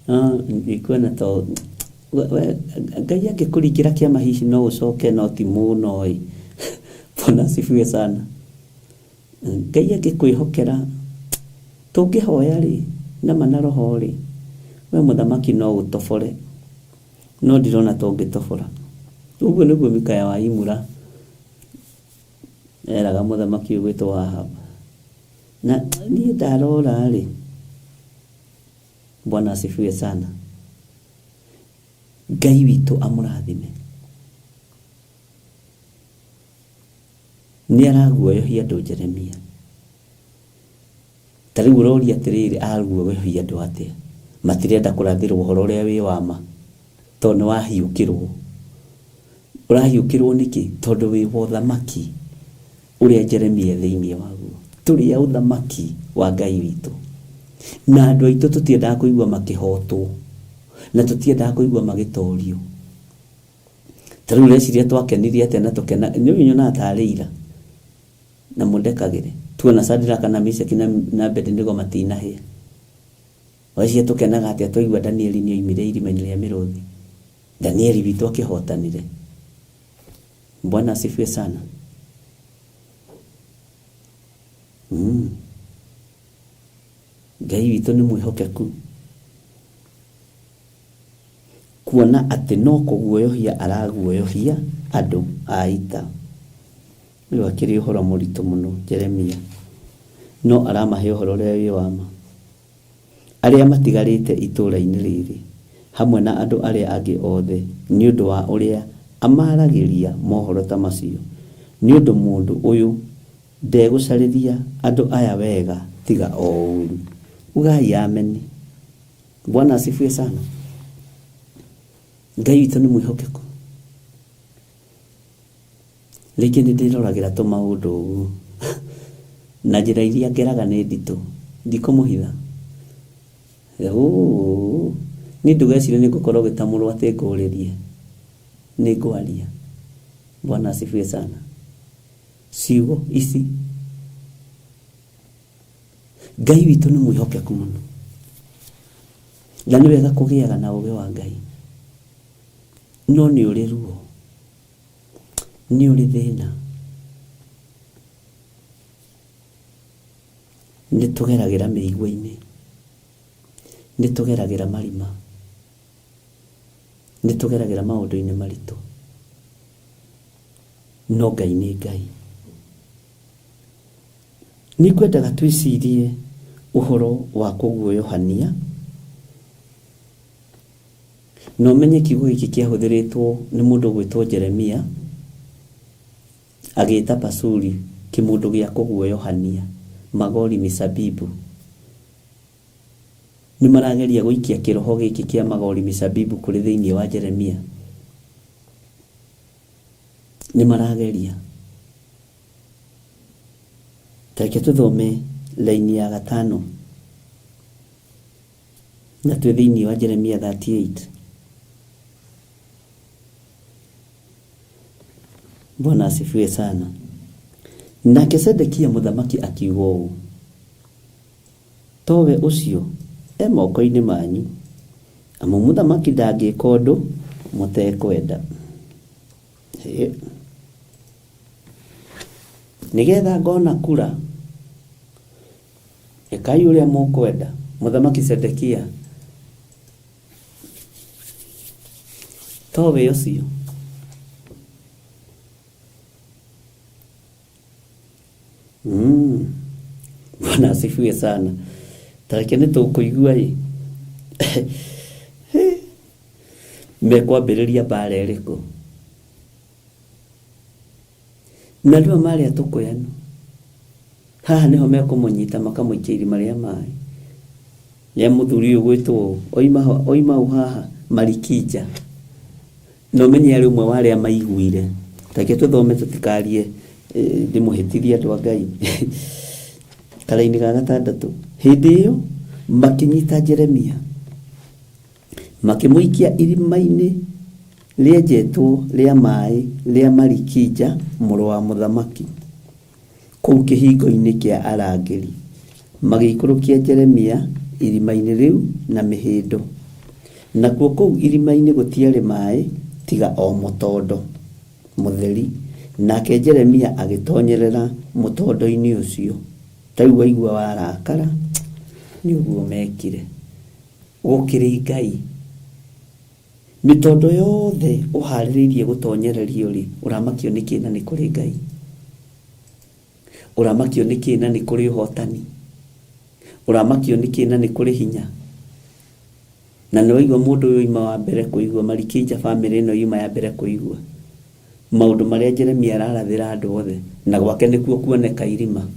Ah, ndikuona to we Ngai angĩkũringĩra kĩama hihi no ũcoke no ti mũno ĩ. Bwana asifiwe sana. Ngai angĩkwĩhokera tũngĩhoya rĩ nama na roho rĩ, we mũthamaki no ũtobore no ndirona ta ũngĩtobora. Ũguo nĩguo Mikaya wa Imura eraga mũthamaki ũgwĩtwo Ahab. Na niĩ ndarora rĩ, Bwana asifiwe sana. Ngai witũ amũrathime. Nĩ araguoyohia andũ Jeremia. Ta rĩu ũroria atĩrĩrĩ, araguoyohia andũ atĩa? Matirenda kũrathĩrwo ũhoro ũrĩa wĩ wa ma tondũ nĩ wahiũkĩrwo. Ũrahiũkĩrwo nĩkĩ? Tondũ wĩ wa ũthamaki ũrĩa Jeremia e thĩinĩ waguo. Tũrĩ a ũthamaki wa Ngai witũ. Na andũ aitũ tũtiendaga kũigua makĩhotwo na tũtiendaga kũigua magĩtorio. Ta rĩu ũreciria twakenirie atĩa na tũkena, nĩ nyonaga tarĩ ira na mũndekagĩre. Tuona Shadraka na Meshaki na, na Abednego matinahĩa. Ũreciria tũkenaga atĩa twaigua Danieli nĩ oimire irima-inĩ rĩa mĩrũthi. Danieli witũ akĩhotanire. Bwana asifiwe sana. Ngai witũ nĩ mwĩhokeku. Kuona atĩ no kũguoyohia araguoyohia andũ a ita. Ũyũ akĩrĩ ũhoro mũritũ mũno Jeremia. No aramahe ũhoro ũrĩa wĩ wa ma. Arĩa matigarĩte itũũra-inĩ rĩrĩ, hamwe na andũ arĩa angĩ othe, nĩ ũndũ wa ũrĩa amaragĩria mohoro ta macio, nĩ ũndũ mũndũ ũyũ ndegũcarĩria andũ aya wega tiga o ũũru. Ugai ameni. Bwana asifiwe sana. Ngai witũ nĩ mwĩhokeku. Rĩngĩ nĩ ndĩroragĩra tũmaũndũ ũguo na njĩra iria ngeraga nĩ nditũ, ndikũmũhitha. Niĩ ndũgecirie nĩ ngũkorwo ngĩtamũrwo atĩ ngũrĩrie, nĩ ngwaria. Bwana asifiwe sana. Ciugo ici Ngai witũ nĩ mwĩhokeku mũno, na nĩ wega kũgĩaga na ũũgĩ wa Ngai, no nĩ ũrĩ ruo, nĩ ũrĩ thĩna. Nĩ tũgeragĩra mĩigua-inĩ, nĩ tũgeragĩra marima, nĩ tũgeragĩra maũndũ-inĩ maritũ, no Ngai nĩ Ngai. Nĩ ngwendaga twĩcirie ũhoro wa kũguoyohania, na ũmenye kiugo gĩkĩ kĩahũthĩrĩtwo nĩ mũndũ ũgwĩtwo Jeremia, agĩta Pasuri kĩmũndũ gĩa kũguoyohania, Magori Misabibu. Nĩ marageria gũikia kĩroho gĩkĩ kĩa Magori Misabibu kũrĩ thĩinĩ wa Jeremia. Nĩ marageria. Ta reke tũthome raini ya gatano na twĩ thĩinĩ wa Jeremia 38. Bwana asifiwe sana. Nake Sedekia mũthamaki akiuga ũũ, towe ũcio e moko-inĩ manyu, amu mũthamaki ndangĩka ũndũ mũtekwenda. Nĩgetha ngona kura, ĩkai ũrĩa mũkwenda. Mũthamaki Sedekia, towe ũcio. Bwana asifiwe sana. Ta reke nĩ tũkũigua ĩ. Mekwambĩrĩria mbara ĩrĩkũ? Na rĩu marĩ atũkũyanu. Haha nĩho mekũmũnyita makamũikia irima rĩa maĩ. Rĩa mũthuri ũyũ gwĩtwo oima oima hau haha Marikija. Na ũmenye arĩ ũmwe wa arĩa maiguire. Reke tũthome tũtikarie ndĩmũhĩtithie andũ a Ngai. Karaini ga gatandatũ. Hĩndĩ ĩyo makĩnyita Jeremia makĩmũikia irima-inĩ rĩenjetwo rĩa maĩ rĩa Marikija mũrũ wa mũthamaki kũu kĩhingo-inĩ kĩa arangĩri. Magĩikũrũkia Jeremia irima-inĩ rĩu na mĩhĩndo. Nakuo kũu irima-inĩ gũtiarĩ maĩ tiga o mũtondo mũtheri, nake Jeremia agĩtonyerera mũtondo-inĩ ũcio. Ta rĩu waigua warakara, nĩ ũguo mekire. Gũkĩrĩ Ngai. Mĩtondo yothe ũharĩrĩirie gũtonyererio rĩ, ũramakio nĩ kĩ na nĩ kũrĩ Ngai? Ũramakio nĩ kĩ na nĩ kũrĩ ũhotani? Ũramakio nĩ kĩ na nĩ kũrĩ hinya? Na nĩ waigua mũndũ ũyũ oima wa mbere kũigua, Marikija famĩlĩ ĩno yuma ya mbere kũigua maũndũ marĩa Jeremia ararathĩra andũ othe, na gwake nĩkuo kuoneka irima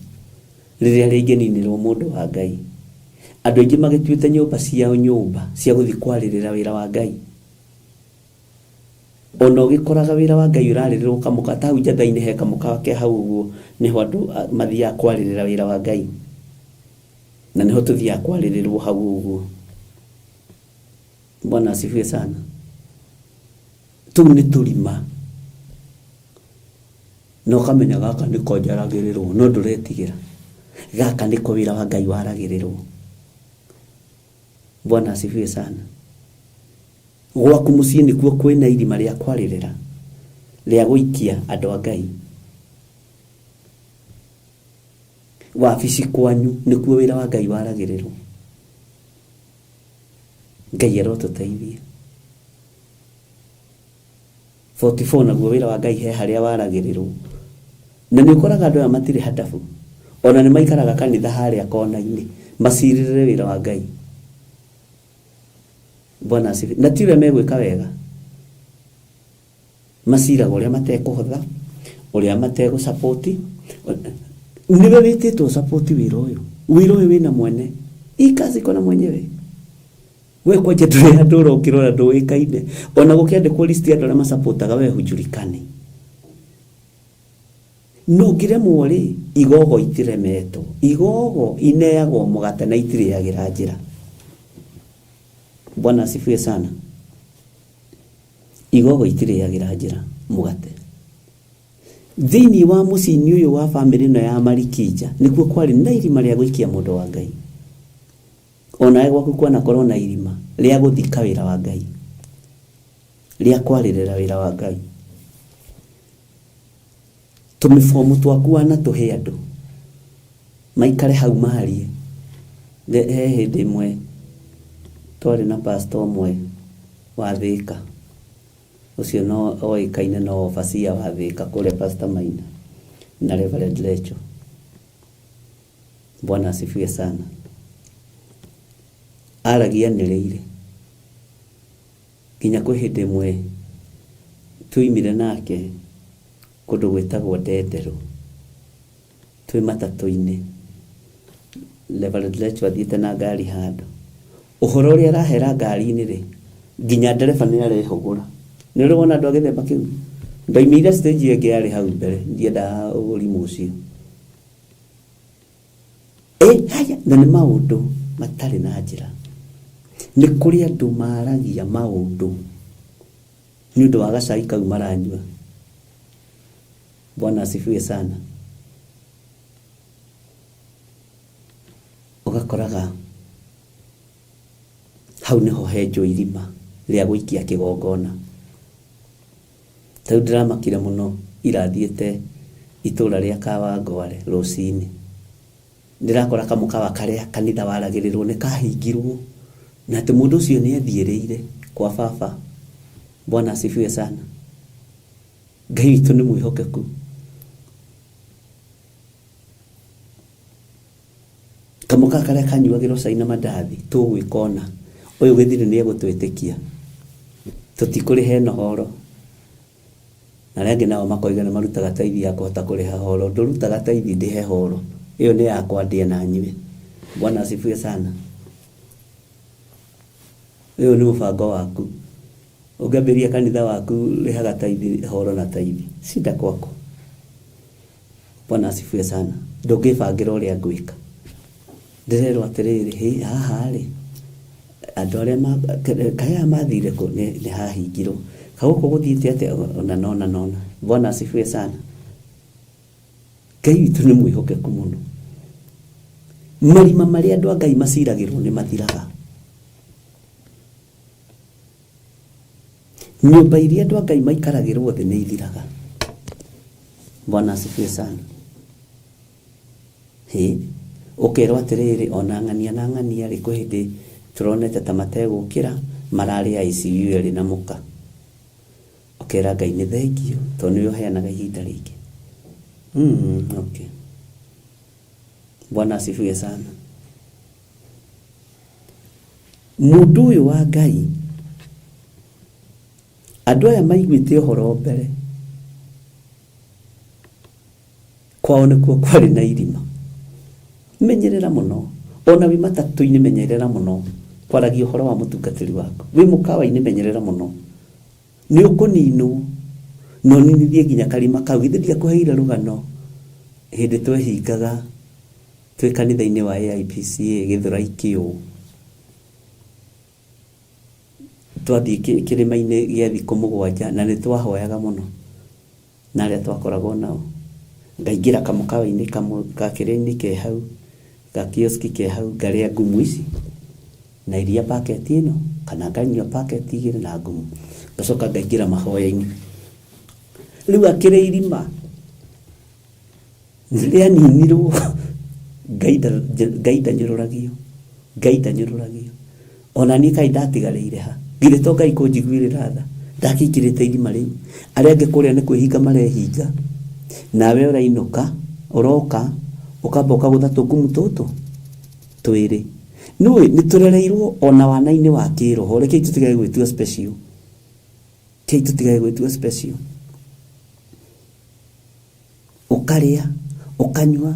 rĩrĩa rĩngĩninĩrwo mũndũ wa Ngai. Andũ aingĩ magĩtuĩte nyũmba ciao nyũmba cia gũthiĩ kwarĩrĩra wĩra wa Ngai. Ona ũgĩkoraga wĩra wa Ngai ũrarĩrĩrwo kamũka, ta hau njatha-inĩ he kamũkawa ke hau ũguo, nĩho andũ mathiaga kwarĩrĩra wĩra wa Ngai. Na nĩho tũthiaga kwarĩrĩrwo hau ũguo. Bwana asifiwe sana. Tũu nĩ tũrima. Na ũkamenya gaka nĩko njaragĩrĩrwo, no ndũretigĩra. Gaka nĩko wĩra wa Ngai waragĩrĩrwo. Bwana asifiwe sana. Gwaku mũciĩ nĩkuo kwĩna irima rĩa kwarĩrĩra, rĩa gũikia andũ a Ngai. Wabici kwanyu nĩkuo wĩra wa Ngai waragĩrĩrwo. Ngai arotũteithia. 44 naguo wĩra wa Ngai he harĩa waragĩrĩrwo. Na nĩ ũkoraga andũ aya matirĩ hadabu. Ona nĩ maikaraga kanitha harĩa kona-inĩ macirĩrĩre wĩra wa Ngai. Bwana asifiwe. Na ti ũrĩa megwĩka wega. Maciraga ũrĩa matekũhotha, ũrĩa mategũsapoti. Nĩwe wĩtĩtwo ũsapoti wĩra ũyũ. Wĩra ũyũ wĩna mwene. Hii kazi iko na mwenyewe. We kwanja ndũrĩ handũ ũrokĩrora ndũĩkaine. Ona gũkĩandĩkwo list ya andũ arĩa masapotaga we hujulikani. No ũngĩremwo rĩ, igogo itiremetwo. Igogo ineagwo mũgate na itirĩagĩra njĩra. Bwana asifiwe sana. Igogo itirĩagĩra njĩra mũgate. Thĩinĩ wa mũciĩ-inĩ ũyũ wa famĩlĩ ĩno ya Marikija nĩkuo kwarĩ na irima rĩa gũikia mũndũ wa Ngai. Onawe gwaku kwanakorwo na irima rĩa gũthika wĩra wa Ngai, rĩa kwarĩrĩra wĩra wa Ngai. Tũmĩbomu twaku wanatũhe andũ maikare hau marie. He hĩndĩ ĩmwe twarĩ na pastor ũmwe wa Thĩka, ũcio no oĩkaine no overseer wa Thĩka kũrĩa Pastor Maina na Reverend Lecho. Bwana asifiwe sana. Aragia anĩrĩire nginya kwĩ hĩndĩ ĩmwe twoimire nake kũndũ gwĩtagwo Ndenderũ twĩ matatũ-inĩ. Reverend Lecho athiĩte na ngari handũ. Ũhoro ũrĩa arahera ngari-inĩ rĩ, nginya ndereba nĩ arehũgũra. Nĩ ũrĩ wona andũ a gĩthemba kĩu? Ndoimĩire stage ĩngĩ yarĩ hau mbere, ndiendaga ũrimũ ũcio. Ĩ haya, na nĩ maũndũ matarĩ na njĩra. Nĩ kũrĩ andũ maragia maũndũ nĩ ũndũ wa gacai kau maranyua. Bwana asifiwe sana. Ũgakoraga hau nĩho henjwo irima rĩa gũikia kĩgongona. Ta rĩu ndĩramakire mũno irathiĩte itũra rĩa Kawangware rũcinĩ. Ndĩrakora kamũkawa karĩa kanitha waragĩrĩrwo nĩ kahingirwo na atĩ mũndũ ũcio nĩ ethiĩrĩire kwa baba. Bwana asifiwe sana. Ngai witũ nĩ mwĩhokeku. Kamũkawa karĩa kanyuagĩrwo cai na mandathi tũgwĩka ũna. Ũyũ gĩthiri nĩ egũtwĩtĩkia. Tũtikũrĩha ĩno horo. Na arĩa angĩ nao makoiga nĩ marutaga taithi ya kũhota kũrĩha horo. Ndũrutaga taithi ndĩhe horo. Ĩyo nĩ yakwa ndĩe na nyue. Bwana asifiwe sana. Ũyũ nĩ mũbango waku. Ũngĩambĩrĩria kanitha waku rĩhaga taithi horo na taithi. Shida kwako. Bwana asifiwe sana. Ndũngĩbangĩra ũrĩa ngwĩka. Ndĩrerwo atĩrĩrĩ, hĩ haha rĩ, andũ arĩa kaĩ aya mathire kũ nĩ hahingirwo. Kaĩ gũkũ gũthiĩte atĩa ona nona nona. Bwana asifiwe sana. Ngai witũ nĩ mwĩhokeku mũno. Marima marĩa andũ a Ngai maciragĩrwo nĩ mathiraga. Nyũmba iria andũ a Ngai maikaragĩrwo thĩ nĩ ithiraga. Bwana asifiwe sana. Hĩ, ũkerwo atĩrĩrĩ, ona ng'ania na ng'ania rĩ, kwĩ hĩndĩ tũronete ta mategũkĩra, mararĩ ICU erĩ na mũka. Ũkera Ngai nĩ thengiũ, tondũ nĩwe ũheanaga ihinda rĩngĩ. Okay. Bwana asifiwe sana. Mũndũ ũyũ wa Ngai, andũ aya maiguĩte ũhoro mbere, kwao nĩkuo kwarĩ na irima. Menyerera mũno, ona wĩ matatũ-inĩ menyerera mũno kwaragia ũhoro wa mũtungatĩri waku. Wĩ mũkawa-inĩ menyerera mũno, nĩ ũkũninwo na ũninithie nginya karima kau. Githĩ ndiakũheire rũgano hĩndĩ twehingaga twĩ kanitha-inĩ wa AIPCA Gĩthũrai kĩũ, twathiĩ kĩrĩma-inĩ gĩa thikũ 7 na nĩ twahoyaga mũno na arĩa twakoragwo nao. Ngaingĩra kamũkawa-inĩ gakĩrĩa-inĩ ke hau, ga kioski ke hau, ngarĩa ngumu ici na iria paketi ĩno, kana nganyua paketi 2 na ngumu, ngacoka ngaingĩra mahoya-inĩ. Rĩu akĩrĩ irima rĩaninirwo, Ngai ndanyũrũragio, Ngai ndanyũrũragio. Ona niĩ kaĩ ndatigarĩire ha? Githĩ to Ngai kũnjiguĩrĩra tha? Ndakĩingĩrĩte irima rĩu. Arĩa angĩ kũrĩa nĩ kwĩhinga marehinga, nawe ũrainũka, ũroka, ũkamba ũkagũtha tũngumu tũtũ twĩrĩ. Nĩũĩ nĩ tũrereirwo ona wana-inĩ wa kĩroho, rekei tũtigage gwĩtua special. Rekei tũtigage gwĩtua special. Ũkarĩa, ũkanyua,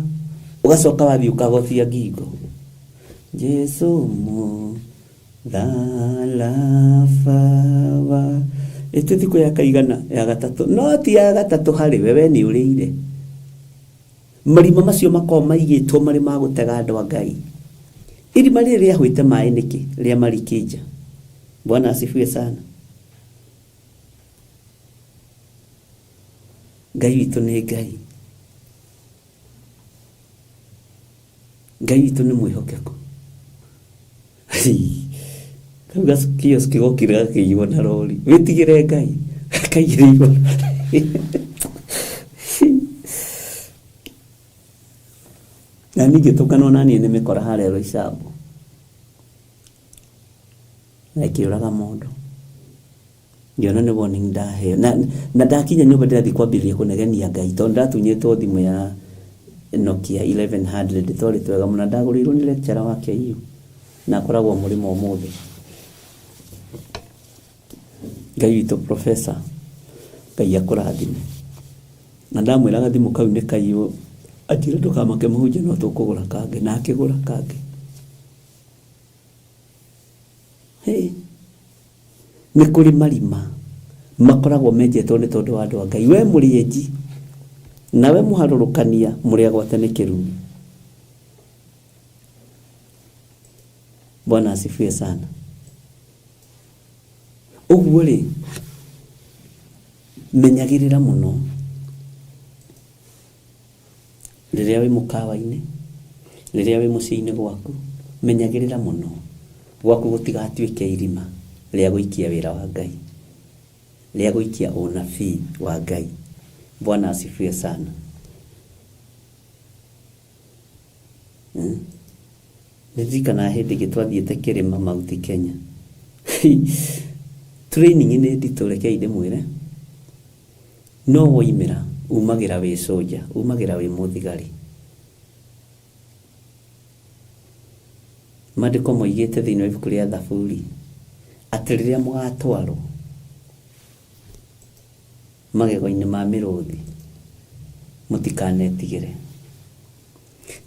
ũgacoka wathiĩ ũkagotia ngingo. Jesu mũtharaba wa ĩtũ thikũ ya kaigana ya gatatũ, no ti ya gatatũ harĩ we, we nĩ ũrĩire. Marima macio makoragwo maigĩtwo marĩ ma gũtega andũ a Ngai. Irima rĩrĩ rĩahwĩte maĩ nĩkĩ rĩa Marikija? Bwana asifiwe sana. Ngai witũ nĩ Ngai. Ngai witũ nĩ mwĩhokeku. Kau gakioski gokire gakĩiywo na rori. Wĩtigĩre Ngai. Kaigĩrĩirwo. Na niĩ ngĩtũnganwo na niĩ nĩ mĩkora harĩa Roysambu. Na ĩkĩũraga mũndũ. Ngĩona nĩ warning ndaheo. Na ndakinya nyũmba ndĩrathiĩ kwambĩrĩria kũnegenia Ngai tondũ ndatunyĩtwo thimũ ya Nokia 1100 twarĩ twega mũno. Ndagũrĩirwo nĩ lecturer wa KU na akoragwo mũrĩmo ũmũthĩ. Ngai witũ professor, Ngai akũrathime. Na ndamwĩra gathimũ kau nĩ kaiywo, anjĩra ndũkamake mũhunjia no tũkũgũra kangĩ, na akĩgũra kangĩ. Hey. Nĩ kũrĩ marima makoragwo menjetwo nĩ tondũ wa andũ a Ngai. We mũrĩenji nawe mũharũrũkania mũrĩ agwate nĩ kĩrumi. Bwana asifiwe sana. Ũguo rĩ, menyagĩrĩra mũno rĩrĩa wĩ mũkawa-inĩ, rĩrĩa wĩ mũciĩ-inĩ gwaku, menyagĩrĩra mũno gwaku gũtigatuĩke irima rĩa gũikia wĩra wa Ngai, rĩa gũikia ũnabii wa Ngai. Bwana asifiwe sana. Nĩ ndirikanaga hĩndĩ ĩngĩ twathiĩte kĩrĩma Mount Kenya. Training nĩ nditũ rekei ndĩmwĩre. No woimĩra, umagĩra wĩ soldier, umagĩra wĩ mũthigari. Maandĩko moigĩte thĩinĩ wa ibuku rĩa Thaburi atĩ rĩrĩa mũgatwarwo magego-inĩ ma mĩrũthi, mũtikanetigĩre.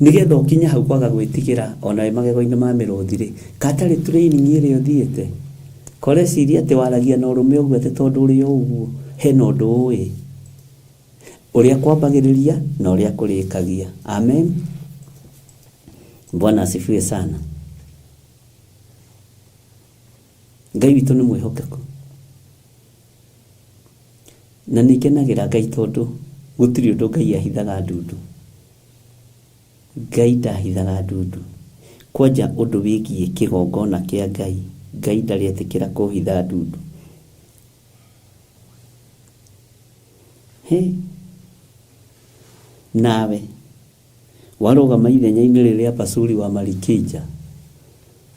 Nĩgetha ũkinye hau kwaga gwĩtigĩra ona wĩ magego-inĩ ma mĩrũthi rĩ, katarĩ training ĩrĩa ũthiĩte? Ka ũreciria atĩ waragia na ũrũme ũguo atĩ tondũ ũrĩ o ũguo, hena ũndũ ũĩ? Ũrĩa kwambagĩrĩria na ũrĩa kũrĩkagia. Amen. Bwana asifiwe sana. Ngai witũ nĩ mwĩhokeku. Na nĩ ngenagĩra Ngai tondũ gũtirĩ ũndũ Ngai ahithaga ndundu. Ngai ndahithaga ndundu. Kwanja ũndũ wĩgiĩ kĩgongona kĩa Ngai, Ngai ndarĩ etĩkĩra kũhitha ndundu. Hĩ! Nawe warũgama ithenya-inĩ rĩrĩa Pasuri wa Malikija,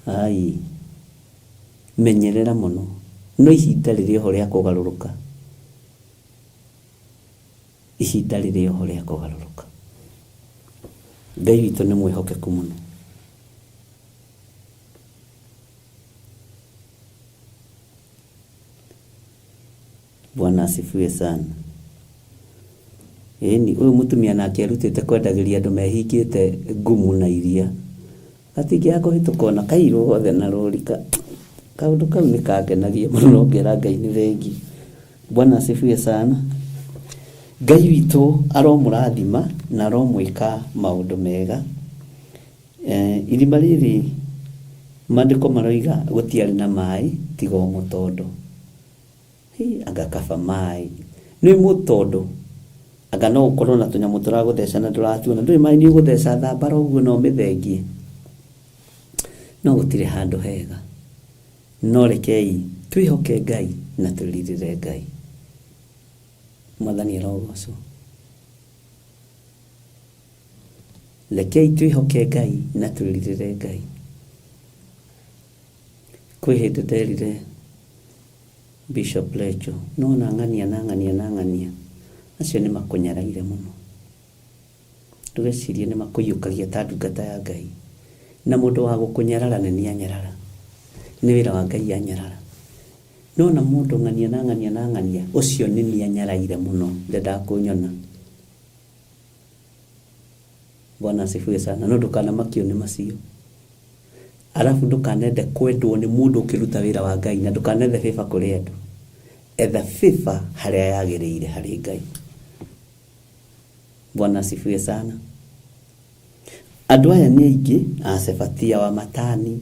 ai, menyerera mũno. No ihinda rĩrĩ oho rĩa kũgarũrũka. Ihinda rĩrĩ oho rĩa kũgarũrũka. Ngai witũ nĩ mwĩhokeku mũno. Bwana asifiwe sana. Ĩni, ũyũ mũtumia nake erutĩte kwendagĩria andũ mehingĩte ngumu na iria. Gatingĩaga kũhĩtũka ona kairũ gothe na rũri. Kaũndũ kau nĩ kangenagia mũno no ngera Ngai nĩ thengiũ. Bwana asifiwe sana. Ngai witũ aromũrathima na aromwĩka maũndũ mega. Irima rĩrĩ maandĩko maroiga gũtiarĩ na maĩ tiga o mũtondo. Hĩ, anga kaba maĩ. Nĩ mũtondo anga no ũkorwo na tũnyamũ tũragũtheca na ndũratuona. Ndũĩ maĩ nĩ ũgũtheca thambara ũguo na ũmĩthengie. No gũtirĩ handũ hega. No rekei twĩhoke Ngai na twĩrirĩre Ngai. Mwathani arogocwo. Rekei twĩhoke Ngai na twĩrirĩre Ngai. Kwĩ hĩndĩ nderire Bishop Lecho, no na ng'ania na ng'ania na ng'ania, acio nĩ makũnyaraire mũno. Ndũgecirie nĩ makũiyũkagia ta ndungata ya Ngai. Na mũndũ wa gũkũnyarara nĩ niĩ anyarara. Nĩ wĩra wa Ngai anyarara. No na mũndũ ng'ania na ng'ania na ng'ania, ũcio nĩ niĩ anyaraire mũno, ndendaga kũnyona. Bwana asifiwe sana. No ndũkanamakio nĩ macio. Arabu ndũkanende kwendwo nĩ mũndũ ũkĩruta wĩra wa Ngai na ndũkanethe favor kũrĩ andũ. Etha favor harĩa yagĩrĩire harĩ Ngai. Bwana asifiwe sana. Andũ aya nĩ aingĩ, a Sefatia wa Matani,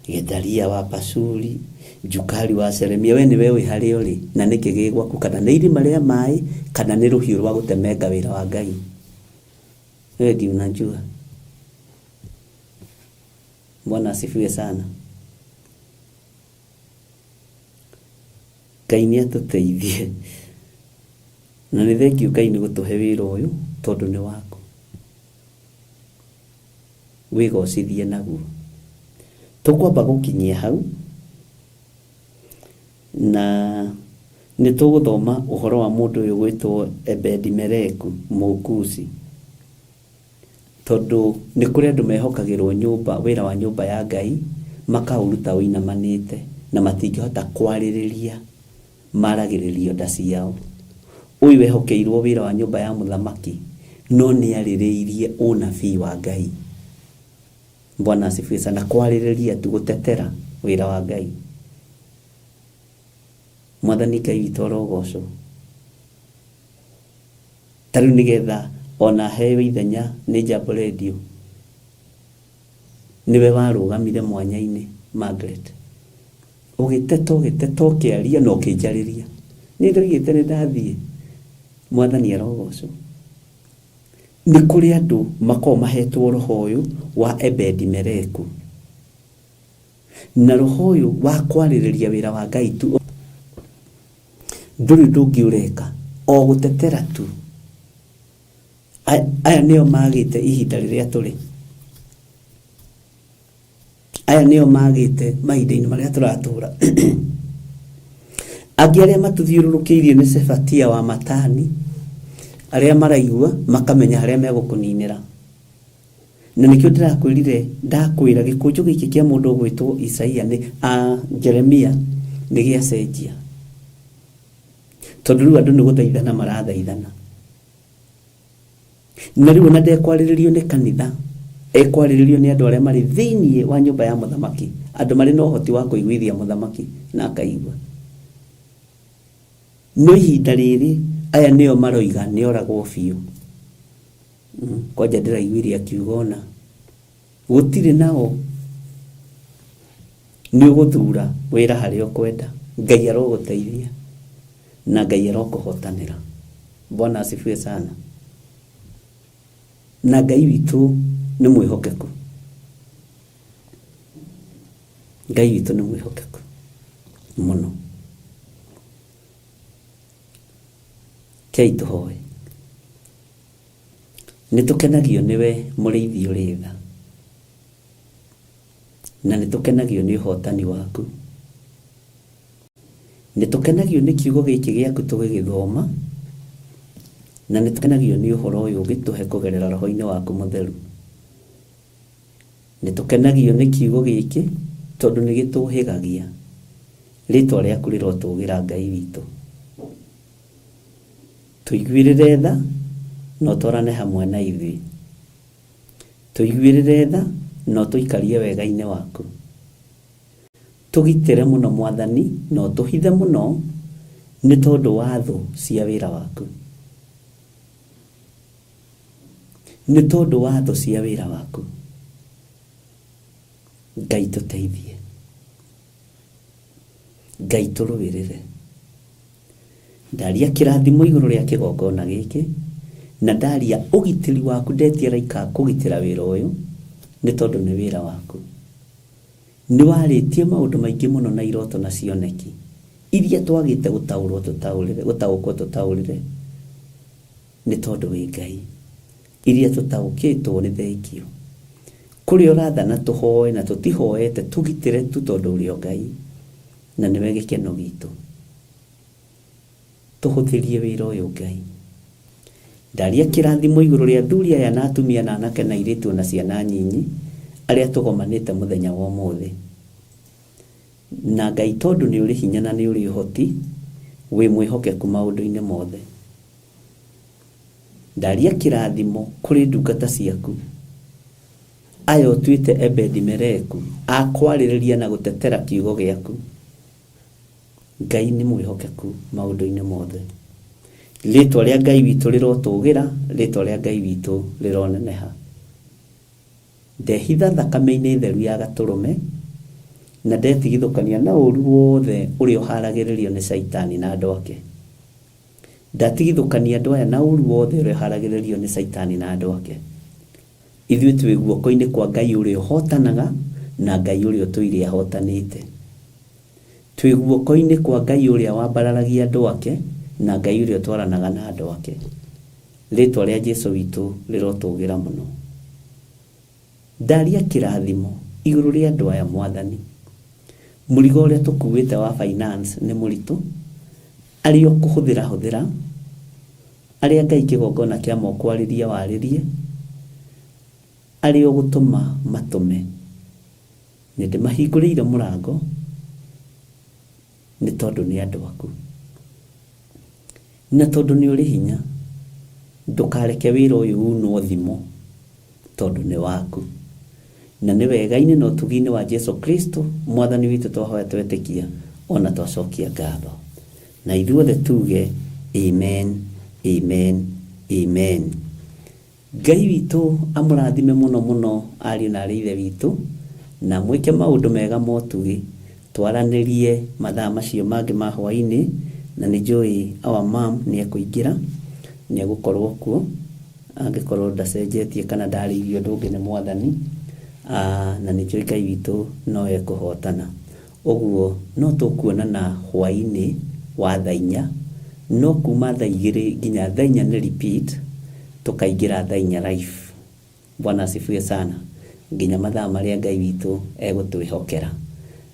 Gedalia wa Pashuri, Jukali wa Shelemia. We nĩwe ũĩ harĩa ũrĩ na nĩkĩ gĩ gwaku, kana nĩ irima rĩa maĩ kana nĩ rũhiũ rwa gũtemenga wĩra wa Ngai. Wewe ndiye unajua. Bwana asifiwe sana. Ngai nĩ atũteithie. Na nĩ thengiũ Ngai nĩ gũtũhe wĩra ũyũ tondũ nĩ waku. Wĩgocithie naguo. Tũkwamba gũkinyia hau na nĩ tũgũthoma ũhoro wa mũndũ ũyũ gwĩtwo Ebedi-Meleku Mũkushi. Tondũ nĩ kũrĩ andũ mehokagĩrwo nyũmba, wĩra wa nyũmba ya Ngai makaũruta ũinamanĩte na matingĩhota kwarĩrĩria, maragĩrĩrio nda ciao. Ũyũ ehokeirwo wĩra wa nyũmba ya mũthamaki no nĩ arĩrĩirie ũnabii wa Ngai. Bwana asifiwe sana. Kwarĩrĩria tu, gũtetera wĩra wa Ngai. Mwathani Ngai witũ arogocwo. Ta rĩu nĩgetha ona heo ithenya nĩ Jambo Radio, nĩwe warũgamire mwanya-inĩ Margaret. Ũgĩteta ũgĩteta ũkĩaria na ũkĩnjarĩria. Niĩ ndoigĩte nĩ ndathiĩ. Mwathani arogocwo. Nĩ kũrĩ andũ makoragwo mahetwo roho ũyũ wa Ebedi-Meleku. Na roho ũyũ wa kwarĩrĩria wĩra wa Ngai tu. Ndũrĩ ũndũ ũngĩ ũreka, o gũtetera tu. Aya nĩo magĩte ihinda rĩrĩa tũrĩ. Aya nĩo magĩte mahinda-inĩ marĩa tũratũra. Angĩ arĩa matũthiũrũrũkĩirie nĩ Sefatia wa Matani, arĩa maraigua makamenya harĩa megũkũninĩra. Na nĩkĩo ndĩrakwĩrire, ndakwĩra gĩkũnjo gĩkĩ kĩa mũndũ ũgwĩtwo Isaia nĩ Jeremia nĩ gĩacenjia. Tondũ rĩu andũ nĩ gũthaithana marathaithana. Na rĩu ona ndekwarĩrĩrio nĩ kanitha, ekwarĩrĩrio nĩ andũ arĩa marĩ thĩinĩ wa nyũmba ya mũthamaki, andũ marĩ na ũhoti wa kũiguithia mũthamaki na akaigua. No ihinda rĩrĩ aya nĩo maroiga nĩ oragwo biũ. Kwanja ndĩraiguire akiuga ona gũtirĩ nao. Nĩ ũgũthura wĩra harĩa ũkwenda. Ngai arogũteithia na Ngai arokũhotanĩra. Bwana asifiwe sana. Na Ngai witũ nĩ mwĩhokeku. Ngai witũ nĩ mwĩhokeku mũno. Kei tũhoe. Nĩ tũkenagio nĩwe mũrĩithi ũrĩ tha. Na nĩ tũkenagio nĩ ũhotani waku. Nĩ tũkenagio nĩ kiugo gĩkĩ gĩaku tũgĩgĩthoma. Na nĩ tũkenagio nĩ ũhoro ũyũ ũgĩtũhe kũgerera roho-inĩ waku mũtheru. Nĩ tũkenagio nĩ kiugo gĩkĩ tondũ nĩ gĩtũhĩgagia. Rĩtwa rĩaku rĩrotũgĩra Ngai witũ. Tũiguĩrĩre tha na ũtwarane hamwe na ithuĩ. Tũiguĩrĩre tha na ũtũikarie wega-inĩ waku. Tũgitĩre mũno Mwathani na ũtũhithe mũno nĩ tondũ wa thũ cia wĩra waku. Nĩ tondũ wa thũ cia wĩra waku. Ngai tũteithie. Ngai tũrũĩrĩre. Ndaria kĩrathimo igũrũ rĩa kĩgongona gĩkĩ na ndaria ũgitĩri waku ndetia araika a kũgitĩra wĩra ũyũ nĩ tondũ nĩ wĩra waku. Nĩ warĩtie maũndũ maingĩ mũno na iroto na cioneki iria twagĩte gũtaũrwo tũtaũrĩre, gũtaũkwo tũtaũrĩre nĩ tondũ wĩ Ngai. Iria tũtaũkĩtwo nĩ thengiũ. Kũrĩa ũrathana tũhoe na tũtihoete tũgitĩre tu tondũ ũrĩ o Ngai na nĩwe gĩkeno gitũ. Tũhũthĩrie wĩra ũyũ Ngai. Ndaria kĩrathimo igũrũ rĩa athuri aya na atumia na anake na airĩtu ona ciana nyinyi arĩa tũgomanĩte mũthenya wa ũmũthĩ. Na Ngai tondũ nĩ ũrĩ hinya na nĩ ũrĩ ũhoti, wĩ mwĩhokeku maũndũ-inĩ mothe. Ndaria kĩrathimo kũrĩ ndungata ciaku, aya ũtuĩte Ebedi-Meleku a kwarĩrĩria na gũtetera kiugo gĩaku. Ngai nĩ mwĩhokeku maũndũ-inĩ mothe. Rĩtwa rĩa Ngai witũ rĩrotũgĩra, rĩtwa rĩa Ngai witũ rĩroneneha. Ndehitha thakame-inĩ theru ya Gatũrũme, na ndetigithũkania na ũũru wothe ũrĩa ũharagĩrĩrio nĩ Caitani na andũ ake. Ndatigithũkania andũ aya na ũũru wothe ũrĩa ũharagĩrĩrio nĩ Caitani na andũ ake. Ithuĩ twĩ guoko-inĩ kwa Ngai ũrĩa ũhotanaga na Ngai ũrĩa ũtũire ahotanĩte. Twĩ guoko-inĩ kwa Ngai ũrĩa wambararagia andũ ake na Ngai ũrĩa ũtwaranaga na andũ ake. Rĩtwa rĩa Jesu witũ rĩrotũgĩra mũno. Ndaria kĩrathimo igũrũ rĩa andũ aya Mwathani. Mũrigo ũrĩa tũkuĩte wa finance nĩ mũritũ. Arĩa ũkũhũthĩra hũthĩra. Arĩa Ngai kĩgongona kĩa moko arĩrie warĩrie. Arĩa ũgũtũma matũme. Nĩ ndĩmahingũrĩire mũrango nĩ tondũ nĩ andũ aku. Na tondũ nĩ ũrĩ hinya, ndũkareke wĩra ũyũ unwo thimo tondũ nĩ waku. Na nĩ wega-inĩ na ũtugi-inĩ wa Jesu Kristo Mwathani witũ twahoya twetĩkia o na twacokia ngatho. Na ithuothe tuge Amen, Amen, Amen. Ngai witũ amũrathime mũno mũno ariũ na arĩ ithe witũ, na amwĩke maũndũ mega ma ũtugi. Twaranĩrie mathaa macio mangĩ ma hwainĩ, na nĩ njũĩ our mom nĩ ekũingĩra, nĩ egũkorwo kuo, angĩkorwo ndacenjetie kana ndarĩirio ũndũ ũngĩ nĩ Mwathani, na nĩ njũĩ Ngai witũ no ekũhotana. Ũguo no tũkuonana hwainĩ wa thaa inya, no kuma thaa igĩrĩ nginya thaa inya nĩ repeat, tũkaingĩra thaa inya live. Bwana asifiwe sana. Nginya mathaa marĩa Ngai witũ egũtwĩhokera.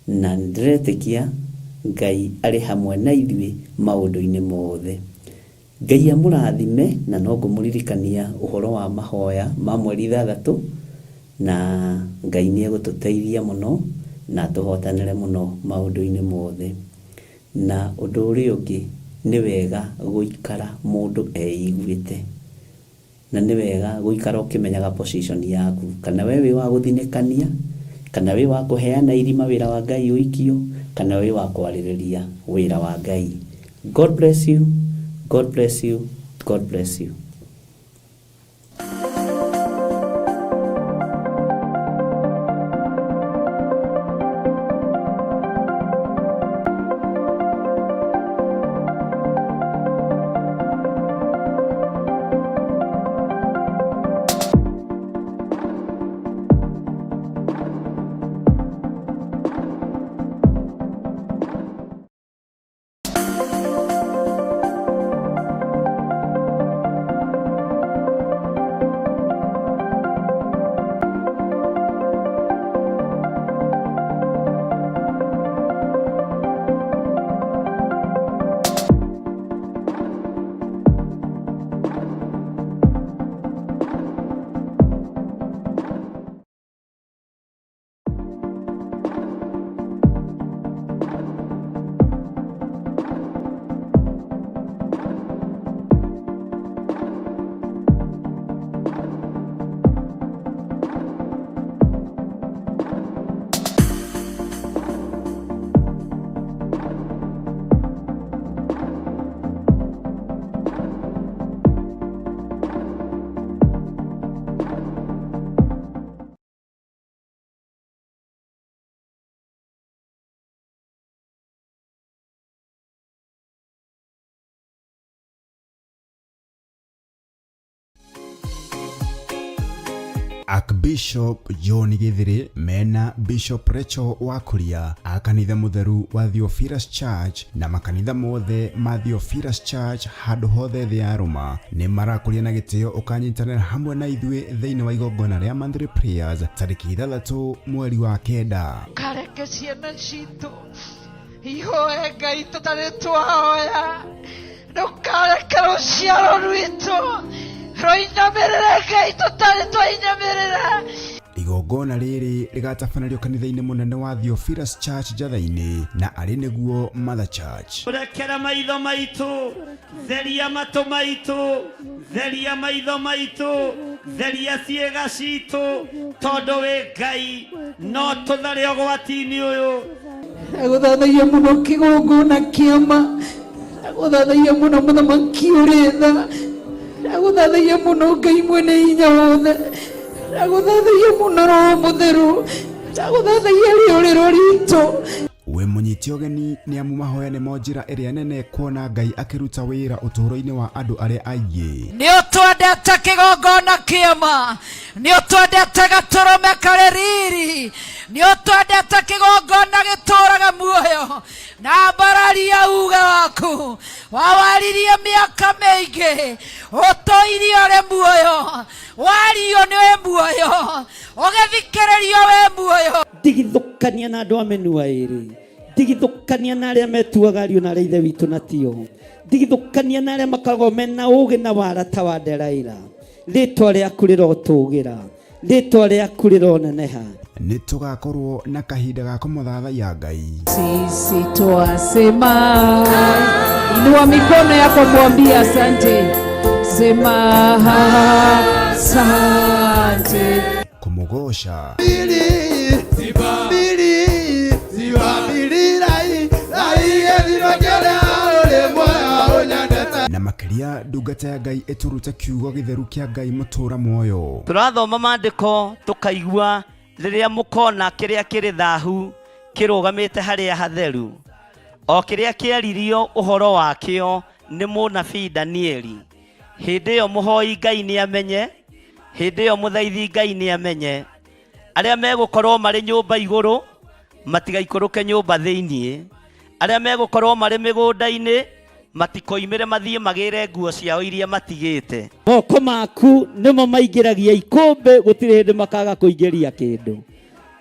Na nĩndĩretĩkia Ngai arĩ hamwe na ithuĩ maũndũ-inĩ mothe. Ngai amũrathime na no ngũmũririkania ũhoro wa mahoya ma mweri ithathatũ na Ngai nĩ egũtũteithia mũno na atũhotanĩre mũno maũndũ-inĩ mothe. Na ũndũ ũrĩa ũngĩ nĩ wega gũikara mũndũ eiguĩte. Na nĩ wega gũikara ũkĩmenyaga position yaku, kana we wĩ wa gũthinĩkania, kana wĩ wa kũheana irima wĩra wa Ngai ũikio, kana wĩ wa kwarĩrĩria wĩra wa Ngai. God bless you, God bless you, God bless you. Archbishop John Githiri mena Bishop Rachel Wakuria a kanitha mutheru wa Theophilus Church na makanitha mothe ma Theophilus Church handũ hothe thĩ ya Roma nĩ marakũria na gĩtĩo ũkanyitanĩra hamwe na ithuĩ thĩinĩ wa igongona rĩa monthly prayers tarĩki 6 mweri wa 9. Kareke ciana citũ ihoe Ngai tũtarĩ twahoya, ndũkareke rũciaro rwitũ rũinamĩrĩre Ngai tũtarĩ twainamĩrĩra. Igongona rĩrĩ rĩgatabanĩrio kanitha-inĩ mũnene wa Theophilus Church Njatha-inĩ na arĩ nĩguo Mother Church. Rekera maitho maitũ, theria matũ maitũ, theria maitho maitũ, theria ciĩga citũ, tondũ wĩ Ngai no tũthare ũgwati-inĩ ũyũ. Ndagũthathaia mũno kĩgongona kĩama, ndagũthathaia mũno mũthamaki ũrĩ tha, ndagũthathaia mũno Ngai mwene hinya wothe, ndagũthathaia mũno Roho Mũtheru, ndagũthathaia rĩũrĩro ritũ. Wĩ mũnyite ũgeni nĩ amu mahoya nĩmo njĩra ĩrĩa nene kuona Ngai akĩruta wĩra ũtũũro-inĩ wa andũ arĩa aingĩ. Nĩ ũtwendete kĩgongona kĩama, nĩ ũtwendete gatũrũme karĩ riri, nĩ ũtwendete kĩgongona gĩtũraga muoyo, na mbararia uga waku wawaririe mĩaka mĩingĩ, ũtũirie ũrĩ muoyo, wario nĩ wĩ muoyo, ũgĩthikĩrĩrio wĩ muoyo. Ndigithũkania na andũ a mĩnua ĩrĩ, ndigithũkania na arĩa metuaga ariũ na arĩa ithe witũ na tio, ndigithũkania na arĩa makoragwo mena ũgĩ na wara ta wa Delaila. Rĩtwa rĩaku rĩrotũgĩra, rĩtwa rĩaku rĩroneneha. Nĩ tũgakorwo na kahinda ga kũmũthathaiya Ngai. Sisi twasema, inua mikono yako mwambie asante, sema asante. Kũmũgoca na makĩria ndungata ya Ngai ĩtũrute kiugo gĩtheru kĩa Ngai mũtũra muoyo. Tũrathoma maandĩko tũkaigua rĩrĩa mũkona kĩrĩa kĩrĩ thahu kĩrũgamĩte harĩa hatheru, o kĩrĩa kĩaririo ũhoro wakĩo nĩ mũnabii Danieli. Hĩndĩ ĩyo mũhoi Ngai nĩamenye, hĩndĩ ĩyo mũthaithi Ngai nĩamenye. Arĩa megũkorwo marĩ nyũmba igũrũ matigaikũrũke nyũmba thĩiniĩ, arĩa megũkorwo marĩ mĩgũnda-inĩ matikoimĩre mathiĩ magĩre nguo ciao iria matigĩte. Moko maku nĩmo maingĩragia ikũmbĩ, gũtirĩ hĩndĩ makaga kũingĩria kĩndũ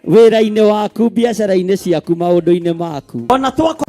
wĩra-inĩ waku, biacara-inĩ ciaku, maũndũ-inĩ maku. Ona twako